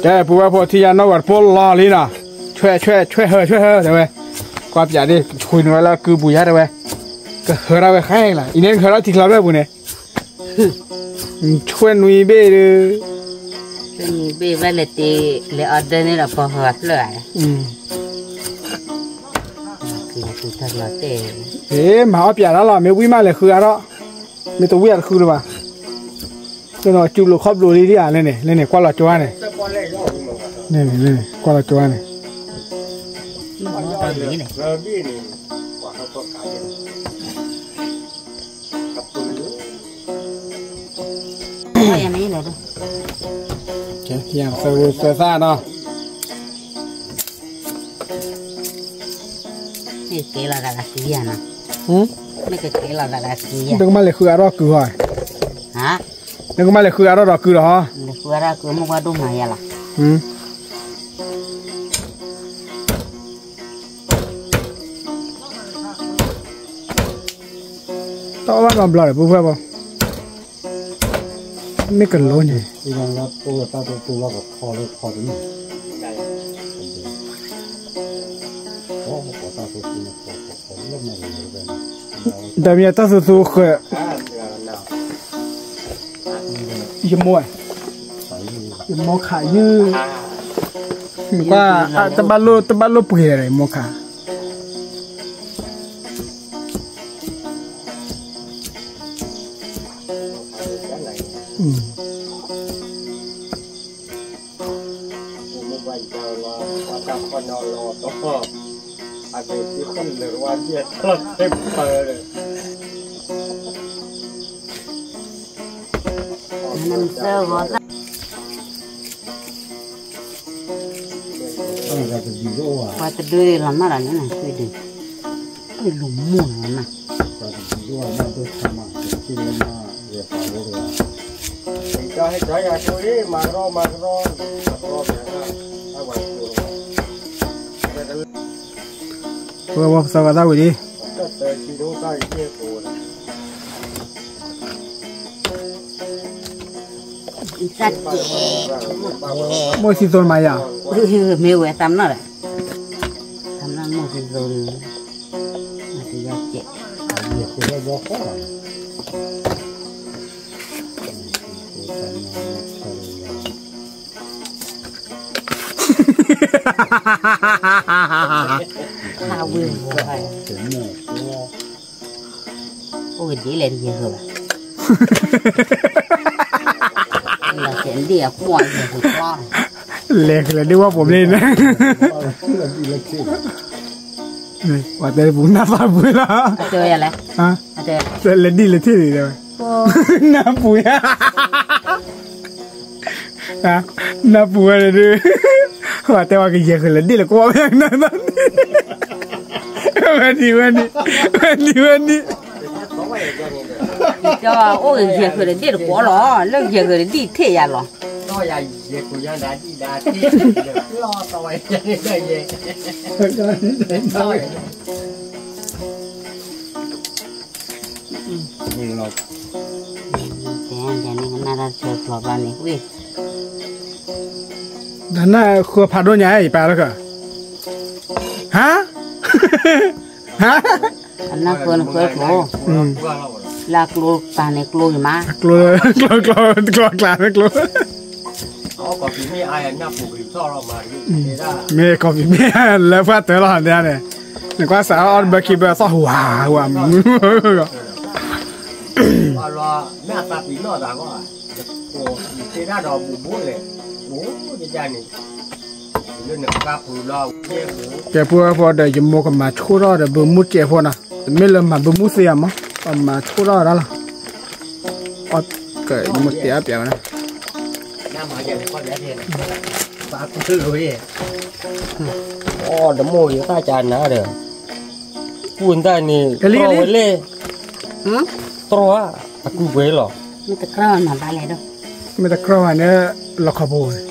ကဲ ပဝဲဖိထံၣ်ညါနီၢ်ဝဲတပိၢ်လီၤလံနီၤ, ဆွဲ ဆွဲ ဆွဲဟၢ ဆွဲဟၢ တဲဝဲ, ကွၢ်ပၠးဒ် ဆွံနုာ်ဝဲလၢကုပူၤယါတဲဝဲ, ကဟၢထီၣ်ဝဲဃဲလီၤ, အံၤန့ၣ်ကဟၢထီၣ်ထံချီဖျၢၣ်ပူၤန့ၣ်, ဆွဲနွံဘ့ၣ်ဒီး, ဆွဲနွံဘ့ၣ်ဝဲလဲၤတ့ လဲၤအီၤဒၢန့ၣ်ဒီးပှၤဟၢဖျၢၣ်ဧါ, မၤအီၣ်ပၠးတၢ်လီၤတဲာ်, မၤအီၣ်ပၠးတၢ်လီၤ မ့ၢ်ဝံၣ်မးလဲၤဃုအါထီၣ်, မ့ၢ်တဝံၣ်အတဃုလၢၤဘၣ်, လၢန့ၣ်အစူးလိာ်ခီၣ်ဘျိးလံဒ်ဧါလဲၣ်န့ၣ်, လၢန့ၣ်ကွၢ်လီၤကၠိန့ၣ်, ကွၢ်လီၤကၠိန့ၣ် ယသၢသၢနီၤ, မ့ၢ်ကကဲလီၤသးလၢကုယၤနီၤ, မ့ၢ်ကကဲလီၤသးလၢကုယၤ, နကမၤလဲၤဃုအါထီၣ်ကုဟီ, နကမၤလဲၤဃုအါထီၣ်ဒီးကုလီၤဟီ, ဃုအါထီၣ်ကုမ့ၢ်ပှၤဒိၣ်မၤယၤလီၤ. တၢ်အီၣ်ဘၣ်နီတဘျီဒီး ပုၢ်ဖှဲၣ်ဖိ, မ့ၢ်ကလိန့ၣ်, တၢ်မ့ၢ်တၢ်သူသူဃဲး, ယမိၢ်, ယမိၢ်ခးယုၢ်, ကွၢ်, တဘၣ်လိၣ်, တဘၣ်လိၣ်ပှ့ၤဒီး ယမိၢ်ခး ပှၤတဒုလီၤမၢ်လီၤန့ၣ်, ပှၤတဒု, ပှၤလိၤမိၢ်လီၤမၢ်, ပဝဲပသၢဂၤသၣ်ဝံၤလံ. မိၢ်သံသိမးယၤ, မ့ၢ်ဝဲသးမနီၣ်ဒီး, သးမနီၣ်မိၢ်သံသိဒီး, မၤတယါကဲး, မ့ၢ်သးမနီၣ်မိၢ်သံသိဒီး, ဝ့ၢ်ဝဲ အိၣ်ကဒ်လဲၣ်တယဲၢ်ဃၢၤဘၣ်, လီၤစဲးဒ့ၣ်အကွီၢ်ယဲၢ်ဃၢၤကျီ, လဲၤဃၢၤလၢဒ့ၣ်ဝီပူၤမ့ၢ်န့ၣ်, ပှၤတဲပူၤနၢ်သးပူၤလီၤ, လဲၤဒ်လဲၤထံၣ်န့ၣ်, နၢ်ပူၤယါ နၢ်ပူၤဝဲန့ၣ်ဒုး, ပှၤတဲဝဲကယဲၢ်ဃၢၤလၢဒ့ၣ်လၢကွီၢ်မ့ၢ်န့ၣ်, ဝဲနံၤဝဲနံၤ, ဝဲနံၤဝဲနံၤ, အိၣ်ကယဲၢ်ဃၢၤလၢဒ့ၣ်တကွီၢ်လီၤ, လၢယဲၢ်ဃၢၤလၢဒ့ၣ်ထံၣ်ယၤလီၤ. တဲန့ၣ်ကနၣ်တၢ်ဆၢဖျိးဘၣ်န့ၣ်ဝ့ၢ်, ဒီးနၢ်ဃၢဖးဒိၣ်ညါအံၤပာ်လၢက, ဟါ, ဟါ, အနၢ်ဃၢနဃၢဖျိး, လၢအကျိပာ်န့ၣ်ကျိဂ့ၤမး, ကျိ, ကျိ, ကျိ, ကျိကျါန့ၣ်ကျိ မ့ၢ်ကီၢ်ပံၤမ့ၢ်လၢပှၢ်တၢၢ်လီၤဒ်န့ၣ်, နကွၢ်စးအီၣ်တဘၢခံဘၢအသီၣ်ဟူးဝး, ဟူးဝးမုၢ်, ကဲဖိဖိဒီးယမိၢ်ကမၤဆိၣ်ထီၣ်ဒီးဘုမူၣ်စဲးဖိနီၤ, တမ့ၢ်လၢမၤဘုမူၣ်သ့အမး, ကမၤဆိၣ်ထီၣ်ဝဲဒၣ်လီၤ, ယမိၢ်တဲအါပျးဝဲဒၣ် အီၣ်တမိၢ်ယသၣ်ကနၤဒီး, ကူၣ်နတၢ်န့ၣ် တြီဝဲလဲၣ်, တြီဧါ, အကူပှဲၤလီၤ, မ့ၢ်တကြၢးဘၣ်န့ၣ် လီခီဖိန့ၣ်,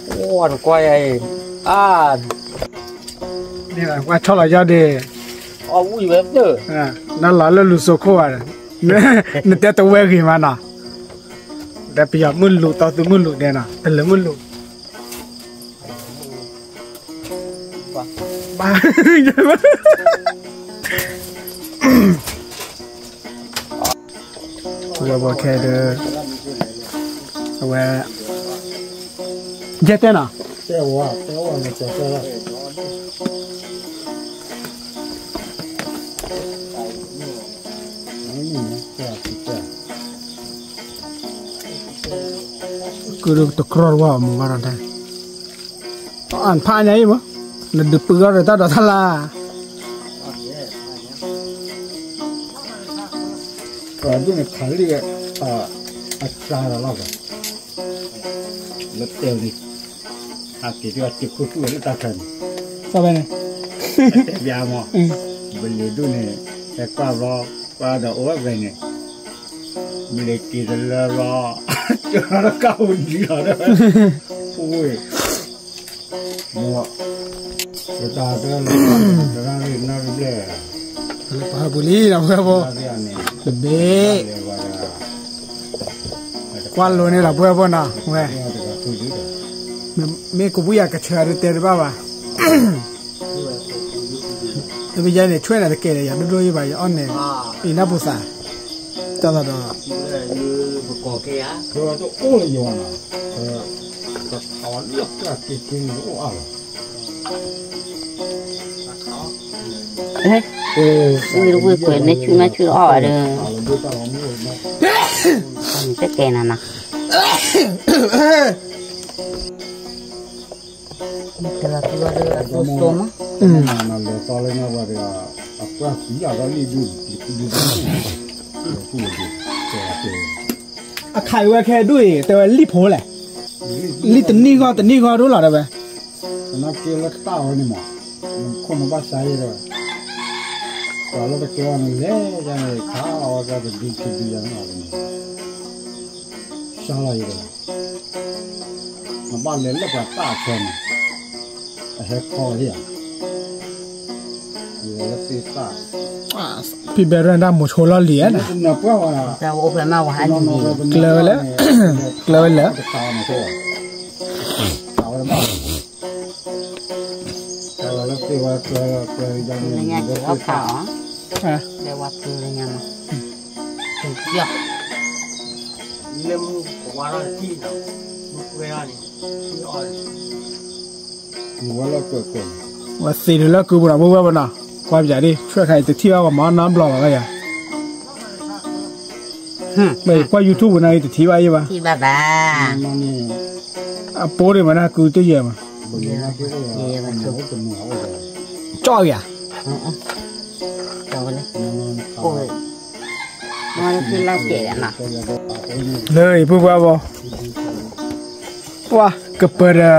အိၣ်နကွၢ်ယၤအံၤ, အါ ကွၢ်ဆီၣ်လီၤယီၢ်ဒ့ၣ်, အီၣ်ဝံၣ်ဝဲသၢ, နလီၤလၢလူၤစိခိၣ်ဘၣ်, နတဲတဝဲဂ့ၤမးနီၤ, ဒီးပယီၤမုၢ်လူၤ တီသူမုၢ်လူၤဒဲးနီၤ တလၢမုၢ်လူၤ, ဘၣ်, ဝဲဘီခဲဒီး, အဝဲ, ယဲတဲနီၤ, ကုတကြၢးဝဲမူဘၣ်ဒီး, အၣ်ဖးညါအံၤမး, နဒုးပုၢ်အီၤဒီးတၢ်ဒိးတၢ်လၢ ပှၤဒိၣ်န့ၣ်ခးလံ, အစၢ်လီၤလီၤ, လၢတဲဝဲန့ၣ်, ဟးက့ၤတုၤအစ့ခိၣ်သူၣ်ဝဲလၢတၢ်ခါန့ၣ်, တဲဘၣ်မး, ဘလ့ၤဒိၣ်န့ၣ်, ဟဲကွၢ်ဘျီ, ကွၢ်ဒီးအိၣ်ဝဲဖဲန့ၣ်, ဘလ့ၤက့ၤတလၢဘျီ, ကၢၤလီၤတကးအိၣ်ဒံးလီၤ, အိၣ် မိၢ်, ပတၢ်တဲလၢ, တရၣ်ရ့ၣ်နၢ်ရ့ၣ်ဘျဲၣ်, လၢပဟၢပူၤလံဒီးပှဲၤဖိ, တဘ့ၣ်, ကွၢ်လိန့ၣ်ဒီးပှဲၤဖိနီၤ, ဝဲ, မ့ၢ်ကဘူယၤကဆၢဒုးတဲတဘၣ်ဘၣ်, တပယါန့ၣ် ဆွဲနၤတကဲဒီး ယၤဒိၣ်ဒိၣ်ယဘၣ် ယအီၣ်နဲၣ်, အံၤနၢ်ပူၤသး, တၢ်သးဒီး တအိၣ်လၢယွၤနီၤ, တခးလၢကျါက့ၤက့ၤန့ၣ်တအိၣ်အါလီၤ, ဝံၤတဝံၤကွဲးန့ၣ်ဆူၣ်နၢ်ဆူၣ်အီၣ်ဘၣ်ဒီး, တကဲနၤနီၤ, တဂၤသူဝဲဒၣ်အသိသိမး, လဲၤသီလၢညါဝဲဒီး, အပှၢ်သံအသီလံဒုး, အခးအံၤဝဲခဲဒိၣ်အံၤ တဲဝဲလံၣ်ဖိလဲၣ်, လံၣ်တနံၣ်ဂီၢ်တနံၣ်ဂီၢ်ဒိၣ်လီၤတဲဝဲ, သနာ်က့လၢတၢ်ဝဲန့ၣ်မး, ခိၣ်နဘၣ်စါယဲဒီး, ပှၤလၢတကဲအီၤန့ၣ်လဲၣ်, ယန့ၣ်ခါအီၤတဒုခံဒုယၤန့ၣ်, စါလီၤယဲဒီး နဘၣ်လဲၤလၢပှၤတၢ်အဆၢန့ၣ်, အဟဲခီဟ့ၣ်ဧါ, လၢသ့ၣ်တၢ်, ဖံဘဲရၢၣ်ဒၣ်မိၤဆိလီၢ်လံၤဧါ, ကျၢၤဝဲလၢ, ကျၢၤဝဲလၢ, လၢမုၢ်ကဝါထီၣ်တထံၣ်ဒီး, မုၢ်ကွဲထီၣ်န့ၣ်, အီၣ်န့ၣ်, ဝဲသ့ၣ်ဒုးလၢကုပူၤနီၤ ဖိဝဲပနီၤ, ကွၢ်ပယၤဒ် ဆွဲၣ်ခါအံၤတထံၣ်ဘၣ်ပှၤမၤနီတဘျီဘၣ်ယၤ, မ့ၢ်ကွၢ် YouTube ပူၤန့ၣ်တထံၣ်ဘၣ်ယဲဘၣ်, အပိန့ၣ်မးန့ၣ် ဟကုတယဲၢ်မး, ကၠီၣ်ယၤ လၢအံၤဖိဝဲပီၤ ပှၤ ကပၢၤဒီး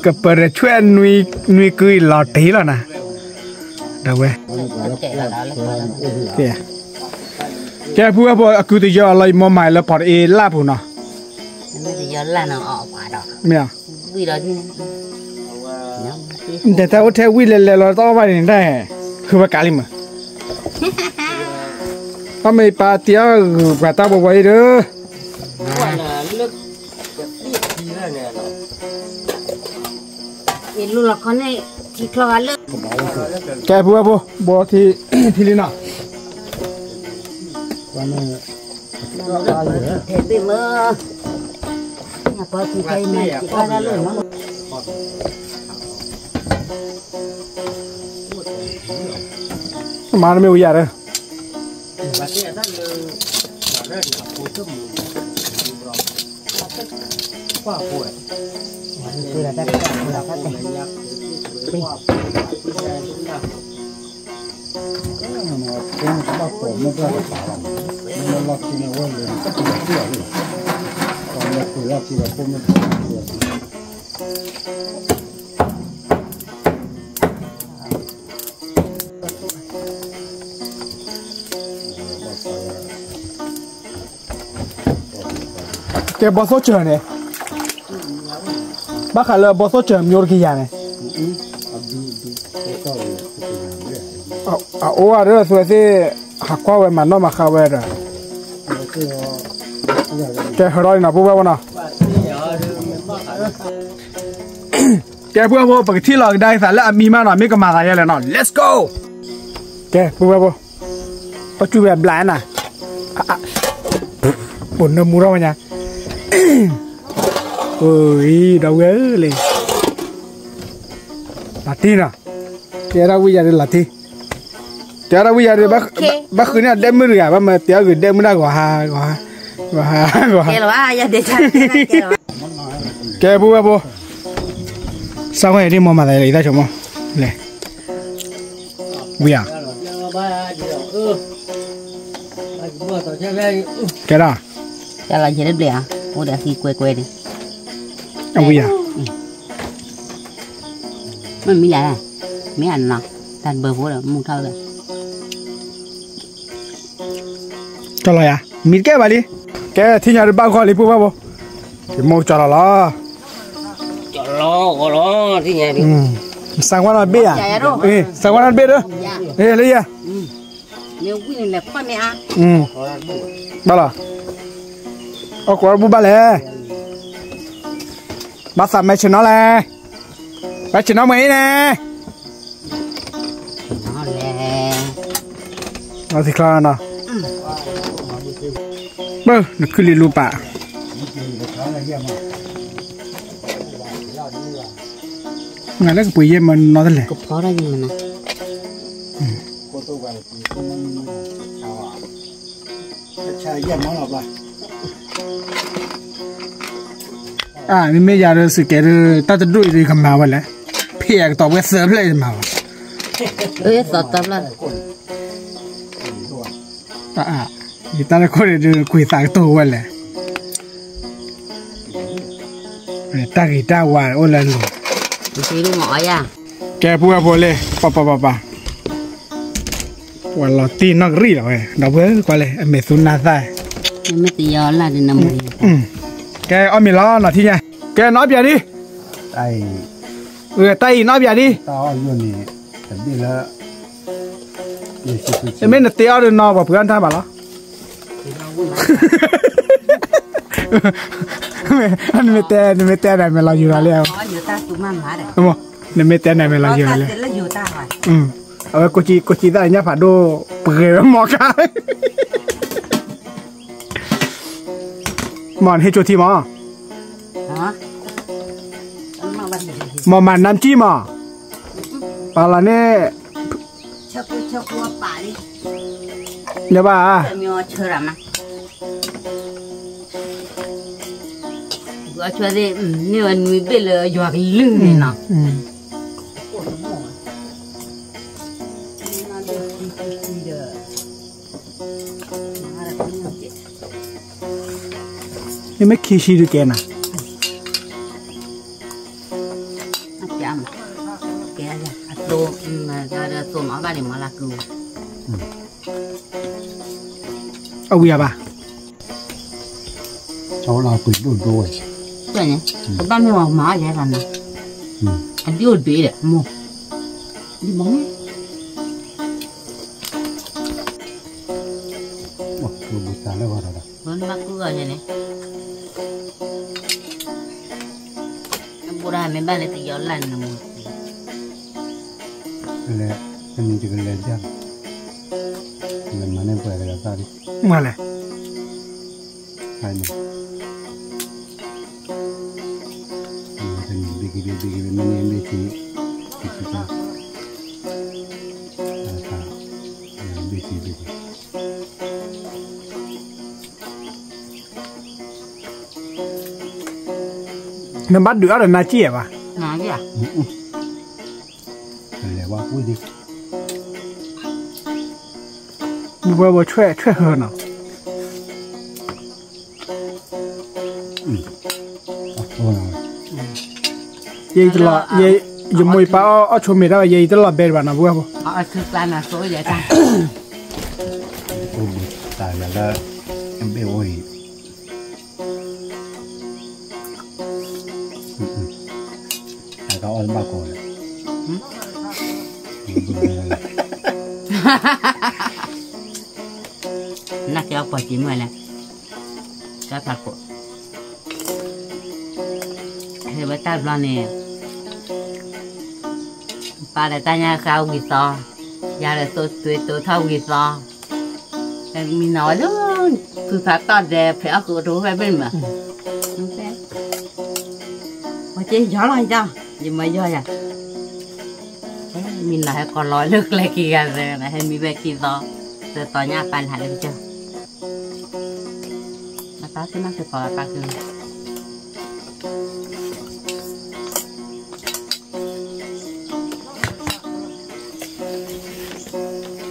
ကပၢၤဒီးဆွဲၣ်နွံကုအံၤလီၤတ့ၢ်လီၤနၤ, ဒီးဝဲ ကဲ ဖုဝဲဖိ အကုတယၢအလီၤ ယမိၢ်မၤလၢပီၤတအ့လၢ်ပူၤနီၤ, မ့ၢ် တဲတၢ်အိၣ်ထဲဝံၣ်လဲၤလဲၤလီၤတအီၣ်ဘၣ်န့ၣ်တၢ်, ဃုဝဲကးလံမး, အမ့ၢ်ပာ်တံၤအဂုၤပှၤတၢ်ဘီဘီအံၤဒီး ကဲ ဖုဝဲဖိ ဘီထံ ထံလံနီၤ, မၤတမ့ၢ်ဝံၤယၤဒီး ကဲ ဘီသိၣ်စၢၤန့ၣ်, ဘၣ်ဃးလၢဘီသိၣ်စၢၤမျိုးတကယၤန့ၣ်, အအိၣ်ဝဲဒီး သွဲသ့ၣ် ဟးကွၢ်ဝဲမၤနီၣ်မၤဃါဝဲဒီး, ကဲ ဟၢထီၣ်လံနီၤ ပုၢ်ဝဲၢ်ဖိနီၤ. ကဲ ပုၢ်ဝဲၢ်ဖိ ပကထံၣ်လီၤကဒါက့ၤသးလၢအမံမးနီၤ, မ့ၢ်ကမၤသးယဲလဲၣ်နီၤ, let's go. ကဲ ပုၢ်ဝဲၢ်ဖိ, ပကစူၢ်ဝဲအဘျးနၤ, ပိာ်နၢမူထီၣ်ဝဲညါ, အံၤ ဒီပုၢ်ဝဲၢ်ဧၢလံ, လီၤတံၢ်နီၤ, တဲဒၣ်ဝံၣ်ယၤဒုးလီၤတံၢ်, တဲဒၣ်ဝံၣ်ယၤဒုး ဘၣ်ဃုန့ၢ်အဒဲမုၣ်တဂၤ ဘၣ်မၤတဲအဂ့ၤဒဲမုၣ်ဒၣ်ဂီၤဟါ, ဂီၤဟါ, ဂီၤဟါ, ကဲ ပုၢ်ဝဲၢ်ဖိ, စးဝဲဒ်မိၢ်မၤသးယဲလဲၣ် ယတၢ်ဆိကမိၣ်, လဲၤ ဝံၤဧါ, ကဲဒၣ်, ကဲလီၤယဲတဘျဲၣ်ဧါ, အိၣ်ဒီးသံကွဲကွဲန့ၣ်, အဝံၤဧါ, မ့ၢ်မံလၢ်, မ့ၢ်အနီၤ, တၢ်တဘၢဖိဒီးမူထီၣ်ဝဲ, ကလီၤယၤ, မံတကဲဘၣ်လံ, ကဲ ထံၣ်ညါဒုးဘၣ်ဂီၢ်လံ ပုၢ်ဝဲၢ်ဖိ, ယမိၢ်ကၠီလီၤလီၤ, ကၠီလီၤဂီၢ်လီၤ, ထံၣ်ညါဒုး, စးဝဲနီတဘ့ၣ်ဧါ, စးဝဲနီတဘ့ၣ်ဒီး, လၢယၤ, ဘၣ်လီၤ, အီၣ်ကွီၢ်ဘူၣ်ဘၣ်လဲၣ်, ဘၣ်သးမဲာ်ဆ့ၣ်နီၤလဲၣ်, မဲာ်ဆ့ၣ်နီၤမ့ၢ်အံၤန့ၣ်, လီၤသံချါနီၤ, ပၢ် နခုၣ်လံလူပာ် ငါလၢကပှ့ၤယဲၢ်မၤနီတလဲၣ်, ကဖီတၢ်ယမၤနီၤ, အါ မ့မ့ၢ်ယၤဒီး စူးကဲဒီး တၢ်တဒူၣ်အံၤဒီး ကမၤဝဲလဲၣ်, ဖဲအကတီၢ်ဝဲသၢဖျၢၣ်ယမၤဘၣ်, အါ ယတၢ်တခိၣ်န့ၣ်ဒုး ကွံာ်သးကတိၤဝဲလဲၣ်, တၢ်ဂ့ၤတၢ်ဝါအိၣ်လၢလိၤ, ကဲ ပုၢ်ဝဲၢ်ဖိလဲၣ် ပၢ်ပၢ်ပၢ်ပၢ် ပှၤလီၤတံၢ်နီၢ်ကရံၣ်လီၤဝဲ ဒီပုၢ်ဝဲၢ်ကွၢ်လဲၣ် အမဲာ်သူနါသၣ်, ကဲအီၣ်မ့ၤလီၤနီၢ်ထံၣ်ညါ, ကဲနီၢ်ပၠးဒံ, တၢ်အံၤနီၢ်ပၠးဒံ, မ့ၢ်နတဲအီၤဒီးနီၢ်ပှၤပှ့ၤအီၣ်တၢ်ဘၣ်လီၤ, နမ့ၢ်တဲ နမ့ၢ်တဲန့ၣ် မဲာ်လီၤယိၤလီၤလံ, နမ့ၢ်တဲန့ၣ် မဲာ်လီၤယိၤလီၤလံ, အဝဲကိးကံၢ်သၣ်ညၣ်ဖးဒိၣ် ပှဲၤဝဲမီၤခါ, မ့ၢ်နဟ့ၣ်ကၠိထံမး, မ့ၢ်မၤနါကံၢ်မး, ပာ်လီၤန့ၣ်, န့ၣ်ဘၣ်, န့ၢ်ဝဲနွံဘ့ၣ်လၢယွၤကလုၢ်န့ၣ်နီၤ, မ့မ့ၢ်ခံဆံဒုးကဲနၤ, ကဲ, အသိ, သိမးဘၣ်န့ၣ်မၤလၢကု, အဝံၤအဘၣ်, အဝဲလၢပှ့ၤဒိၣ်ဒိၣ်ဝဲ, ကဘၣ်မ့ၢ်ဝဲမၤအီၣ်ယဲလီၤနီၤ, အဒုအိၣ်ဒုးဒီးမိၢ်, ဒုးမၤန့ၣ်, ဘၣ်ကူအီၤယဲန့ၣ်, ဘိၣ်ဒၣ်မ့ၢ်ဘၣ်လၢတယီလၢ်န့ၣ်မ့ၢ်, လဲၤ, တမံၤတကလဲၤဒၣ်, လဲၤမၤန့ၢ်ပှၤတဂၤသၣ်ဒံး, မၤလဲၣ်, တမံၤဘ့ၣ်က့ၤဘ့ၣ်က့ၤဘ့ၣ်မ့ၢ်န့ၢ်ဘ့ၣ်က့ၤ, ဘ့ၣ်က့ၤဘ့ၣ်က့ၤ နဘၣ်ဒုးအီၣ်ဒီးနါကံၢ်ဧါဘၣ်, လဲၤဝဲ, ဘုဘဲဘိဆွဲၣ်ဆွဲၣ်ဟၢနီၤ, ယဲအံၤတလီၤ, ယမိၢ်ယပၢ်အီၣ်ဆိမ့ၢ်တၢ်ဘၣ် ယဲအံၤတလီၤဘဲတဘၣ်နီၤ ဘုဘဲဘိ, တၢ်လၢ, ဘ့ၣ်အိၣ်အံၤ, တၢ်ကအီၣ်တဘၣ်ကိးလဲၣ်, နကဲအီၣ်ပှၤစံးမုၢ်လဲၣ်, တၢ်ဖးကိး, ဟဲဝဲတၢ်ဘျီန့ၣ်, ပၢ်ဒီးတၢ်ညၣ်ဃါဝံၤသီ, ယၤဒီးသိတိၤထီၣ်ဝံၤသီ, မံနီၤဝဲလၢ, ဖုဖးတီၢ်ဒဲး ဖဲးအီၣ်ဃုာ်တအိၣ်ဖဲဘ့ၣ်မး, ပှၤက့ယီၤလီၤယီၤ, ယမၤယီၤယၤ, မံနီၤဟဲကီးလီၤလၢကျဲခံဂၤသၢဂၤ ဟဲမံဝဲခံသီ, သၢသီညါပၢ်လဲၤဟးလၢကစၢၢ်, အပၢ်သ့ၣ်နီၣ်က့ၤပှၤပၢ်က့ၤ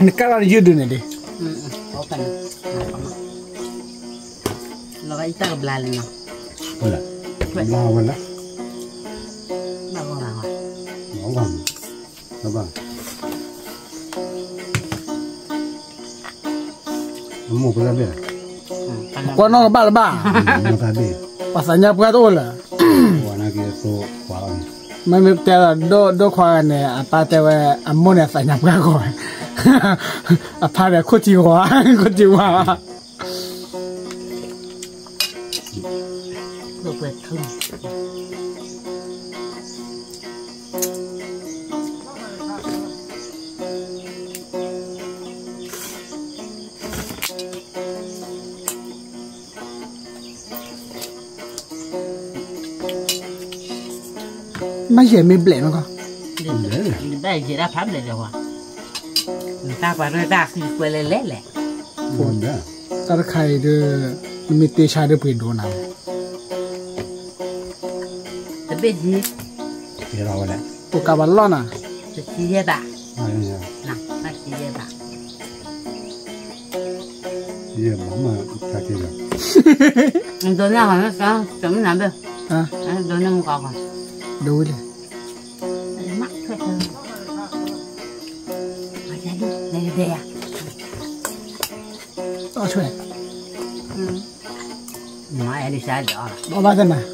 နကၢ်လီၤတယုၢ်ဒုးန့ၣ်ဒံး, လီၤဘၣ်အံၤတၢ်ကဘျါလံနီၤ, ဘျါဝဲလၢ, ဘၣ်, ဘၣ်, ဘၣ်, ကွၢ်နီၣ်ကဘၣ်လၢၤဘၣ်, ပှၤသးညါပှၢ်တအိၣ်လၢၤ, မ့မ့ၢ်တဲလီၤဒိၣ်ဒိၣ်ခွါဂၤန့ၣ် အပၢ်တဲဝဲ အမိၢ်န့ၣ်အသးညါပှၢ်ဂီၢ်ဝဲ, အဖါန့ၣ်ခိၣ်ထံဂီၤ, ခိၣ်ထံဝါ မ့ၢ်ယဲၢ်မ့ၢ်ဘျဲၣ်နီၢ်ကီၢ်, ဘၣ်ယဲၢ်ဒၣ်ဖးဘျဲၣ်ဒီးဝဲ, တၢ်ပှၤရၢၢ်တၢ်ဃံကွဲလဲၣ်လဲၣ်လဲၣ်, တၢ်တခါအံၤဒီး, နမ့ၢ်တ့ဆါဒီးပှ့ၤဒိၣ်နၤ, တဘ့ၣ်ယံၤ, အိၣ်ကးဘၣ်လီၢ်နၤ, တဆံယဲၢ်ဘး, တဆံယဲၢ်ဘး, ဒိးန့ၢ်အီၤ, ဒိးန့ၢ်မူကီၢ်, ဒိးဝံၤလဲၣ်, အီၣ်ဆွဲ, ဘၣ်သ့ၣ်မး,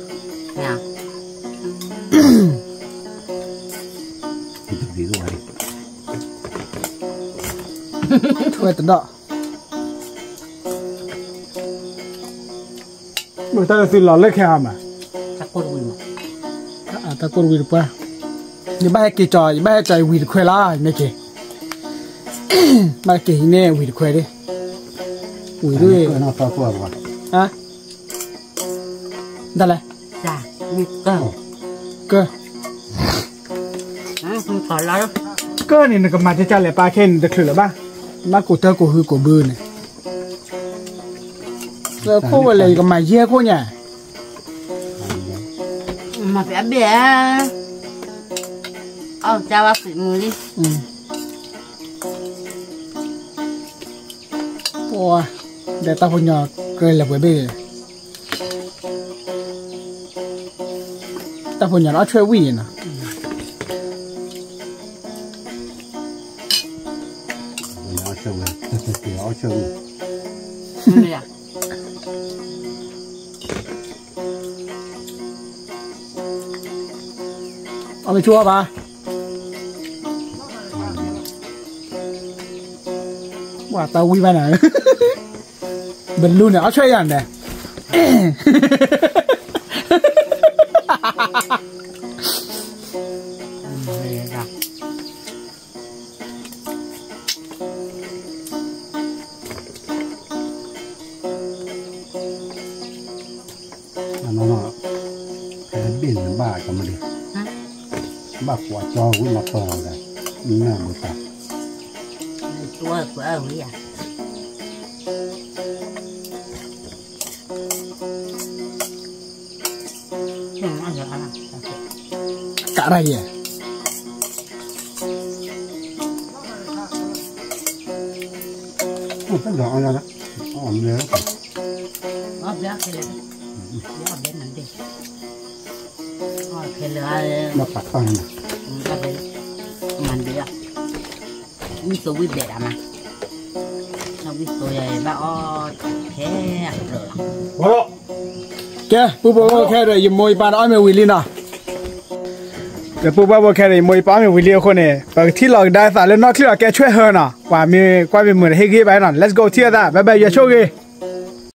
ထွဲတဒီး, မ့ၢ်တၢ်ကသုးလီၤလၢခဲအါမး, တၢ်ကိၢ်တဝံၤတပှၢ်, ယဘၣ်ဟဲက့ၤကၠီ, ယဘၣ်ဟဲကၠီဝံၤတခွဲးလီၤ, ယမ့ၢ်က့ၤ, ဘၣ်က့ၤဟံးန့ၢ်ဝံၤတခွဲးဒၣ်, ဝံၤဒၣ်, တၢ်လဲၣ်, ကၢ, ကၢ ကၢၢ်န့ၣ် နကမၤတၢ်လဲၣ် ပၢ်ခဲန့ၣ် တချုးလၢၤဘၣ်, ဘၣ်ကိးတၢ်ကိးဟုကိးဘုန့ၣ်, လၢခိၣ်ဝဲလဲၣ် ယကမၤယဲၢ်ခိၣ်ညါ, မၤဖဲအဘ့ၣ်, အီၣ်ကါဝဲဖံးမုၢ်လံ, ဒီးတၢ်ဖိညီကြၢးလဲၤပှဲၤဘ့ၣ်, တၢ်ဖိညီန့ၣ် အီၣ်ဆွဲဝံၣ်နီၤ, အီၣ်မ့ၢ်ဆိဘၣ်, ဝဲတၢ်ဝံၣ်ဘၣ်နၤ, ဘလူးန့ၣ် အီၣ်ဆွဲယၤန့ၣ် ဘ့ၣ်န့ၣ်ဘၣ်ကမၤဒံး, ဘၣ်ကွၢ်ကၠီဝံၤမၤပၢၢ်အီၤဒီး, နၢ်ဘၣ်တၢ်, ဝဲဝံၤယၤ, ကးရယဲၢ်, တၢ်လီၤအီၣ်လၢ, အီၣ်မ့ၢ်, ဘၣ်ပာ်ပာ်န့ၣ်, မၤဒံး, ဝံၣ်သိဝံၣ်ဘဲးဒၣ်မး, ဝံၣ်သိယဘၣ်အီၣ်, ခဲအကြၢးလီၤ, ကဲ ပုၢ်ဖိဝဲၢ်ဖိခဲဒီး ယမိၢ်ယပၢ်န့ၣ်အီၣ်မ့ၤဝံၤလံနီၤ, ကဲ ပုၢ်ဖိဝဲၢ်ဖိခဲဒီး ယမိၢ်ယပၢ်အီၣ်မ့ၤဝံၤလံအဃိန့ၣ် ပကထံၣ်လီၤကဒါသးလၢနီၢ်ချံၣ်အီၤကဲဆွဲၣ်ဟၢနီၤ, ပှၤမ့ၢ်ကွၢ်မ့ၢ်မုာ်ဒီးဟ့ၣ်ဂံၢ်ဘၣ်နီၤ, let's go ထံၣ်အသး bye bye ယွၤဆိၣ်ဂ့ၤ